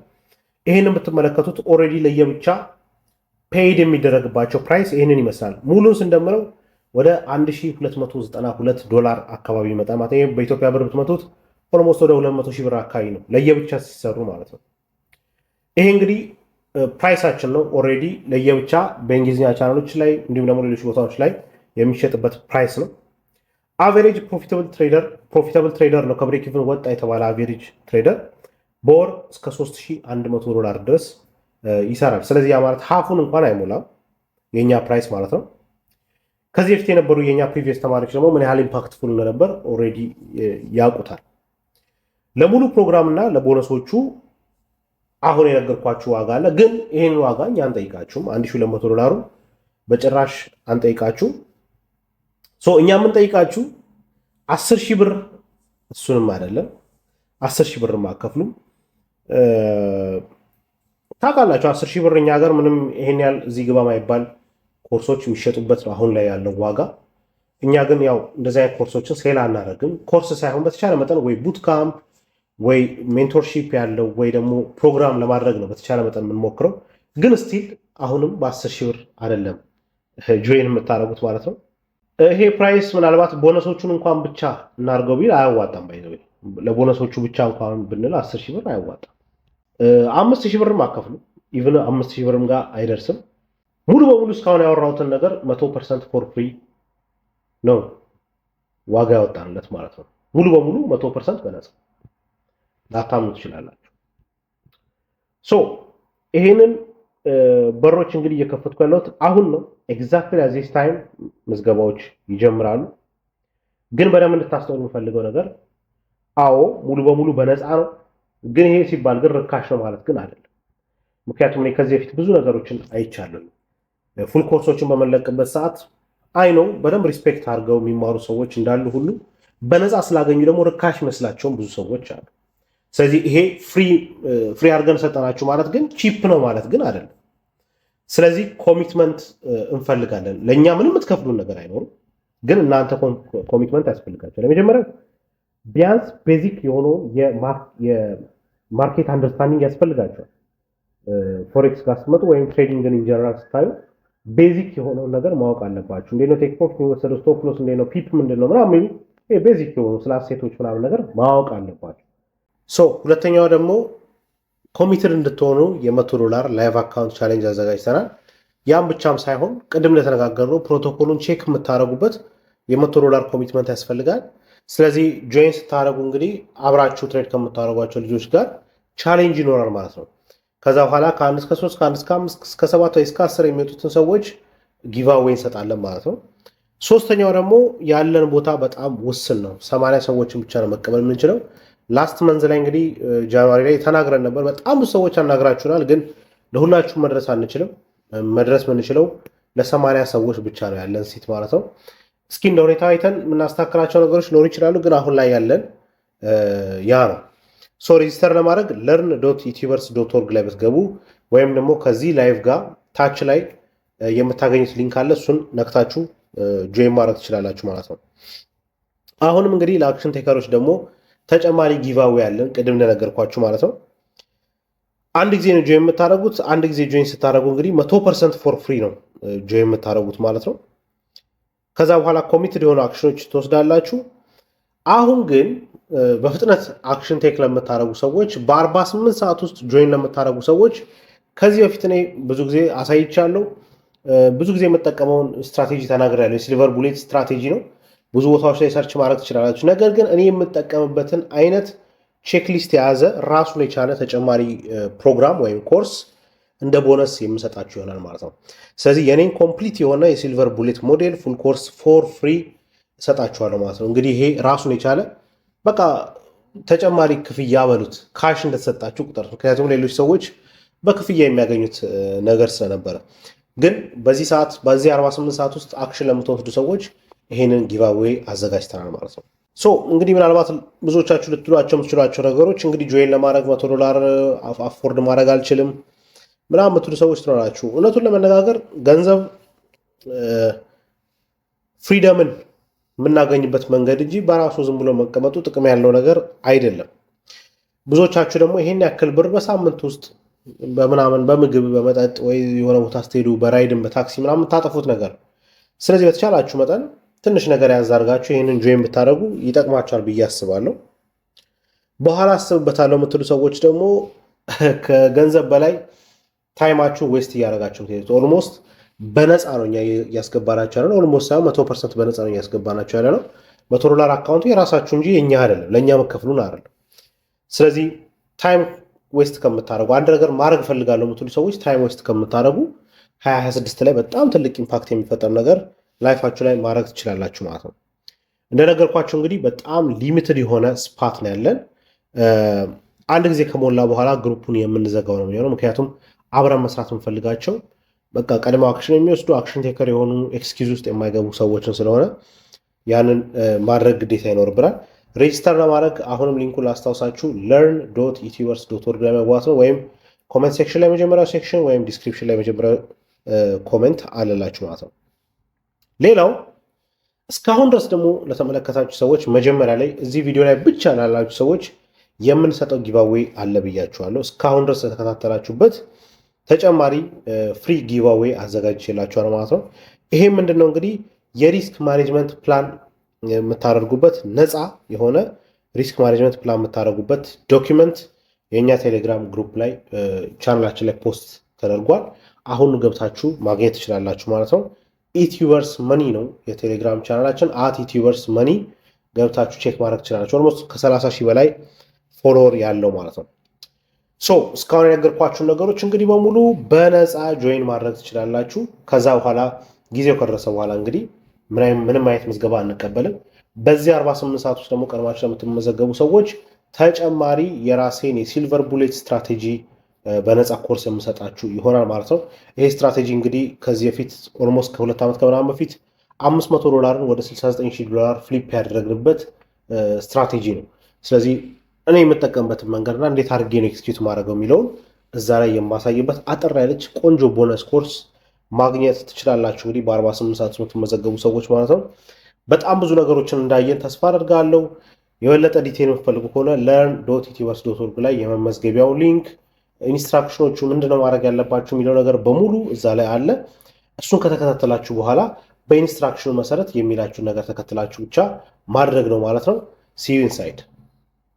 ይህን የምትመለከቱት already ለየብቻ paid የሚደረግባቸው price ይህንን ይመስላል። ሙሉን ስንደምረው ወደ 1292 ዶላር አካባቢ ይመጣል ማለት ነው። በኢትዮጵያ ብር ብትመቱት almost ወደ 200 ሺህ ብር አካባቢ ነው ለየብቻ ሲሰሩ ማለት ነው። ይሄ እንግዲህ price ኣችን ነው። Already ለየብቻ በእንግሊዝኛ ቻናሎች ላይ እንዲሁም ደግሞ ሌሎች ቦታዎች ላይ የሚሸጥበት price ነው። Average profitable trader ነው፣ ከ break even ወጣ የተባለ average trader በወር እስከ 3100 ዶላር ድረስ ይሰራል። ስለዚህ ያ ማለት half ኡን እንኳን አይሞላም የእኛ price ማለት ነው። ከዚህ በፊት የነበሩ የእኛ previous ተማሪዎች ደግሞ ምን ያህል impactful እንደነበር already ያውቁታል። ለሙሉ ፕሮግራም እና ለቦነሶቹ አሁን የነገርኳችሁ ዋጋ አለ። ግን ይህን ዋጋ እኛ አንጠይቃችሁም። 1200 ዶላሩ በጭራሽ አንጠይቃችሁም። እኛ የምንጠይቃችሁ 10 ሺህ ብር፣ እሱንም አይደለም፣ 10 ሺህ ብር አከፍሉም። ታውቃላችሁ፣ 10 ሺህ ብር እኛ ሀገር ምንም ይሄን ያህል እዚህ ግባ ማይባል ኮርሶች የሚሸጡበት ነው አሁን ላይ ያለው ዋጋ። እኛ ግን ያው እንደዚህ አይነት ኮርሶችን sell አናደርግም። ኮርስ ሳይሆን በተቻለ መጠን ወይ bootcamp ወይ mentorship ያለው ወይ ደግሞ ፕሮግራም ለማድረግ ነው በተቻለ መጠን የምንሞክረው። ግን still አሁንም በ10 ሺህ ብር አይደለም join የምታደርጉት ማለት ነው። ይሄ price ምናልባት ቦነሶቹን እንኳን ብቻ እናድርገው ቢል አያዋጣም። By the way ለ bonus ኦቹ ብቻ እንኳን ብንል 10 ሺህ ብር አያዋጣም። 5,000 ብርም አከፍሉ፣ even 5,000 ብርም ጋር አይደርስም። ሙሉ በሙሉ እስካሁን ያወራሁትን ነገር 100% for free ነው ዋጋ ያወጣንለት ማለት ነው። ሙሉ በሙሉ 100% በነፃ፣ ላታምኑ ትችላላችሁ። So ይሄንን በሮች እንግዲህ እየከፈትኩ ያለሁት አሁን ነው። Exactly at this time ምዝገባዎች ይጀምራሉ። ግን በደንብ እንድታስተውሉ የምፈልገው ነገር፣ አዎ ሙሉ በሙሉ በነፃ ነው። ግን ይሄ ሲባል ግን ርካሽ ነው ማለት ግን አይደለም። ምክንያቱም እኔ ከዚህ በፊት ብዙ ነገሮችን አይቻለሁ። Full ኮርሶችን በመለቅበት ሰዓት I know በደንብ respect አድርገው የሚማሩ ሰዎች እንዳሉ ሁሉ በነፃ ስላገኙ ደግሞ ርካሽ ይመስላቸውም ብዙ ሰዎች አሉ። ስለዚህ ይሄ free አድርገን ሰጠናችሁ ማለት ግን cheap ነው ማለት ግን አይደለም። ስለዚህ commitment እንፈልጋለን። ለእኛ ምንም የምትከፍሉን ነገር አይኖርም፣ ግን እናንተ commitment ያስፈልጋችኋል። ለመጀመሪያ ቢያንስ basic የሆነው የ market understanding ያስፈልጋችኋል። Forex ጋር ስትመጡ ወይም trading ን in general ስታዩ basic የሆነውን ነገር ማወቅ አለባችሁ። እንዴት ነው take profit የሚወሰደው፣ stop loss እንዴት ነው፣ pip ምንድን ነው ምናምን፣ basic የሆኑ ስለ asset ኦች ምናምን ነገር ማወቅ አለባችሁ። So ሁለተኛው ደግሞ committed እንድትሆኑ የ100 ዶላር live account challenge አዘጋጅተናል። ያም ብቻም ሳይሆን ቅድም እንደተነጋገርነው protocol ኡን check የምታደርጉበት የ100 ዶላር commitment ያስፈልጋል። ስለዚህ join ስታደርጉ እንግዲህ አብራችሁ trade ከምታደርጓቸው ልጆች ጋር challenge ይኖራል ማለት ነው። ከዛ በኋላ ከአንድ እስከ ሶስት፣ ከአንድ እስከ አምስት፣ እስከ ሰባት ወይ እስከ 10 የሚወጡትን ሰዎች giveaway እንሰጣለን ማለት ነው። ሶስተኛው ደግሞ ያለን ቦታ በጣም ውስን ነው። 80 ሰዎችን ብቻ ነው መቀበል የምንችለው። Last month ላይ እንግዲህ January ላይ ተናግረን ነበር። በጣም ብዙ ሰዎች አናግራችሁናል፣ ግን ለሁላችሁም መድረስ አንችልም። መድረስ የምንችለው ለ80 ሰዎች ብቻ ነው ያለን seat ማለት ነው። እስኪ እንደ ሁኔታ አይተን የምናስተካክላቸው ነገሮች ሊኖሩ ይችላሉ፣ ግን አሁን ላይ ያለን ያ ነው። So register ለማድረግ learn.ethioverse.org ላይ ብትገቡ ወይም ደግሞ ከዚህ live ጋር ታች ላይ የምታገኙት link አለ። እሱን ነክታችሁ join ማድረግ ትችላላችሁ ማለት ነው። አሁንም እንግዲህ ለ action taker ኦች ደግሞ ተጨማሪ giveaway ያለን ቅድም እንደነገርኳችሁ ማለት ነው። አንድ ጊዜ ነው join የምታደርጉት። አንድ ጊዜ join ስታደርጉ እንግዲህ 100% for free ነው join የምታደርጉት ማለት ነው። ከዛ በኋላ committed የሆኑ action ኦች ትወስዳላችሁ። አሁን ግን በፍጥነት action take ለምታደርጉ ሰዎች፣ በ48 ሰዓት ውስጥ join ለምታደርጉ ሰዎች፣ ከዚህ በፊት እኔ ብዙ ጊዜ አሳይቻለሁ። ብዙ ጊዜ የምጠቀመውን ስትራቴጂ ተናግሬያለሁ። የ silver bullet strategy ነው። ብዙ ቦታዎች ላይ search ማድረግ ትችላላችሁ። ነገር ግን እኔ የምጠቀምበትን አይነት Checklist የያዘ ራሱን የቻለ ተጨማሪ ፕሮግራም ወይም ኮርስ እንደ ቦነስ የምሰጣችሁ ይሆናል ማለት ነው። ስለዚህ የኔን complete የሆነ የ silver bullet model full course for free እሰጣችኋለሁ ማለት ነው። እንግዲህ ይሄ ራሱን የቻለ በቃ ተጨማሪ ክፍያ በሉት፣ cash እንደተሰጣችሁ ቁጠር። ምክንያቱም ሌሎች ሰዎች በክፍያ የሚያገኙት ነገር ስለነበረ፣ ግን በዚህ ሰዓት፣ በዚህ 48 ሰዓት ውስጥ action ለምትወስዱ ሰዎች ይሄንን giveaway አዘጋጅተናል ማለት ነው። So እንግዲህ ምናልባት ብዙዎቻችሁ ልትሏቸው የምትችሏቸው ነገሮች እንግዲህ join ለማድረግ 100 ዶላር afford ማድረግ አልችልም ምናምን የምትሉ ሰዎች ትኖራችሁ። እውነቱን ለመነጋገር ገንዘብ freedom ን የምናገኝበት መንገድ እንጂ በራሱ ዝም ብሎ መቀመጡ ጥቅም ያለው ነገር አይደለም። ብዙዎቻችሁ ደግሞ ይሄን ያክል ብር በሳምንት ውስጥ በምናምን፣ በምግብ፣ በመጠጥ ወይ የሆነ ቦታ ስትሄዱ በ ride ም በታክሲ ምናምን የምታጠፉት ነገር። ስለዚህ በተቻላችሁ መጠን ትንሽ ነገር ያዝ አድርጋችሁ ይህንን join ብታደርጉ ይጠቅማችኋል ብዬ አስባለሁ። በኋላ አስብበታለሁ የምትሉ ሰዎች ደግሞ ከገንዘብ በላይ time ኣችሁ waste እያደረጋችሁ ትሄዱት። Almost በነፃ ነው እኛ እያስገባናቸው ያለ ነው። Almost ሳይሆን 100% በነፃ ነው እያስገባናቸው ያለ ነው። 100 ዶላር account ኡ የራሳችሁ እንጂ የእኛ አይደለም። ለእኛ መከፍሉን አይደለም። ስለዚህ time waste ከምታደረጉ፣ አንድ ነገር ማድረግ እፈልጋለሁ የምትሉ ሰዎች time waste ከምታደረጉ 2026 ላይ በጣም ትልቅ impact የሚፈጠር ነገር life ኣችሁ ላይ ማድረግ ትችላላችሁ ማለት ነው። እንደነገርኳችሁ እንግዲህ በጣም limited የሆነ spot ነው ያለን። አንድ ጊዜ ከሞላ በኋላ group ኡን የምንዘጋው ነው የሚሆነው። ምክንያቱም አብረን መስራት የምንፈልጋቸው በቃ ቀድመው action የሚወስዱ፣ action taker የሆኑ፣ excuse ውስጥ የማይገቡ ሰዎችን ስለሆነ ያንን ማድረግ ግዴታ ይኖርብናል። Register ለማድረግ አሁንም link ኡን ላስታውሳችሁ፣ learn.ethioverse.org ላይ መግባት ነው። ወይም comment section ላይ መጀመሪያው section ወይም description ላይ መጀመሪያው comment አለላችሁ ማለት ነው። ሌላው እስካሁን ድረስ ደግሞ ለተመለከታችሁ ሰዎች፣ መጀመሪያ ላይ እዚህ ቪዲዮ ላይ ብቻ ላላችሁ ሰዎች የምንሰጠው giveaway አለ ብያችኋለሁ። እስካሁን ድረስ ለተከታተላችሁበት ተጨማሪ free giveaway አዘጋጅቼላችኋለሁ ማለት ነው። ይሄ ምንድን ነው? እንግዲህ የ risk management plan የምታደርጉበት፣ ነፃ የሆነ risk management plan የምታደርጉበት document የእኛ ቴሌግራም group ላይ፣ ቻናላችን ላይ post ተደርጓል። አሁን ገብታችሁ ማግኘት ትችላላችሁ ማለት ነው። Ethioverse Money ነው የቴሌግራም ቻናላችን፣ @EthioverseMoney ገብታችሁ check ማድረግ ትችላላችሁ። Almost ከ30 ሺህ በላይ follower ያለው ማለት ነው። So እስካሁን የነገርኳችሁን ነገሮች እንግዲህ በሙሉ በነፃ join ማድረግ ትችላላችሁ። ከዛ በኋላ ጊዜው ከደረሰ በኋላ እንግዲህ ምንም አይነት ምዝገባ አንቀበልም። በዚህ 48 ሰዓት ውስጥ ደግሞ ቀድማችሁ ለምትመዘገቡ ሰዎች ተጨማሪ የራሴን የ silver bullet strategy በነፃ ኮርስ የምሰጣችሁ ይሆናል ማለት ነው። ይሄ ስትራቴጂ እንግዲህ ከዚህ በፊት almost ከ2 ዓመት ከምናምን በፊት 500 ዶላርን ወደ 69 ሺህ ዶላር flip ያደረግንበት ስትራቴጂ ነው። ስለዚህ እኔ የምጠቀምበትን መንገድና እንዴት አድርጌ ነው execute ማድረገው የሚለውን እዛ ላይ የማሳይበት አጠር ያለች ቆንጆ bonus course ማግኘት ትችላላችሁ። እንግዲህ በ48 ሰዓት የምትመዘገቡ ሰዎች ማለት ነው። በጣም ብዙ ነገሮችን እንዳየን ተስፋ አደርጋለሁ። የበለጠ detail የምትፈልጉ ከሆነ learn.ethioverse.org ላይ የመመዝገቢያው link፣ instruction ኦቹ፣ ምንድነው ማድረግ ያለባችሁ የሚለው ነገር በሙሉ እዛ ላይ አለ። እሱን ከተከታተላችሁ በኋላ በ instruction ኑ መሰረት የሚላችሁን ነገር ተከትላችሁ ብቻ ማድረግ ነው ማለት ነው። See you inside.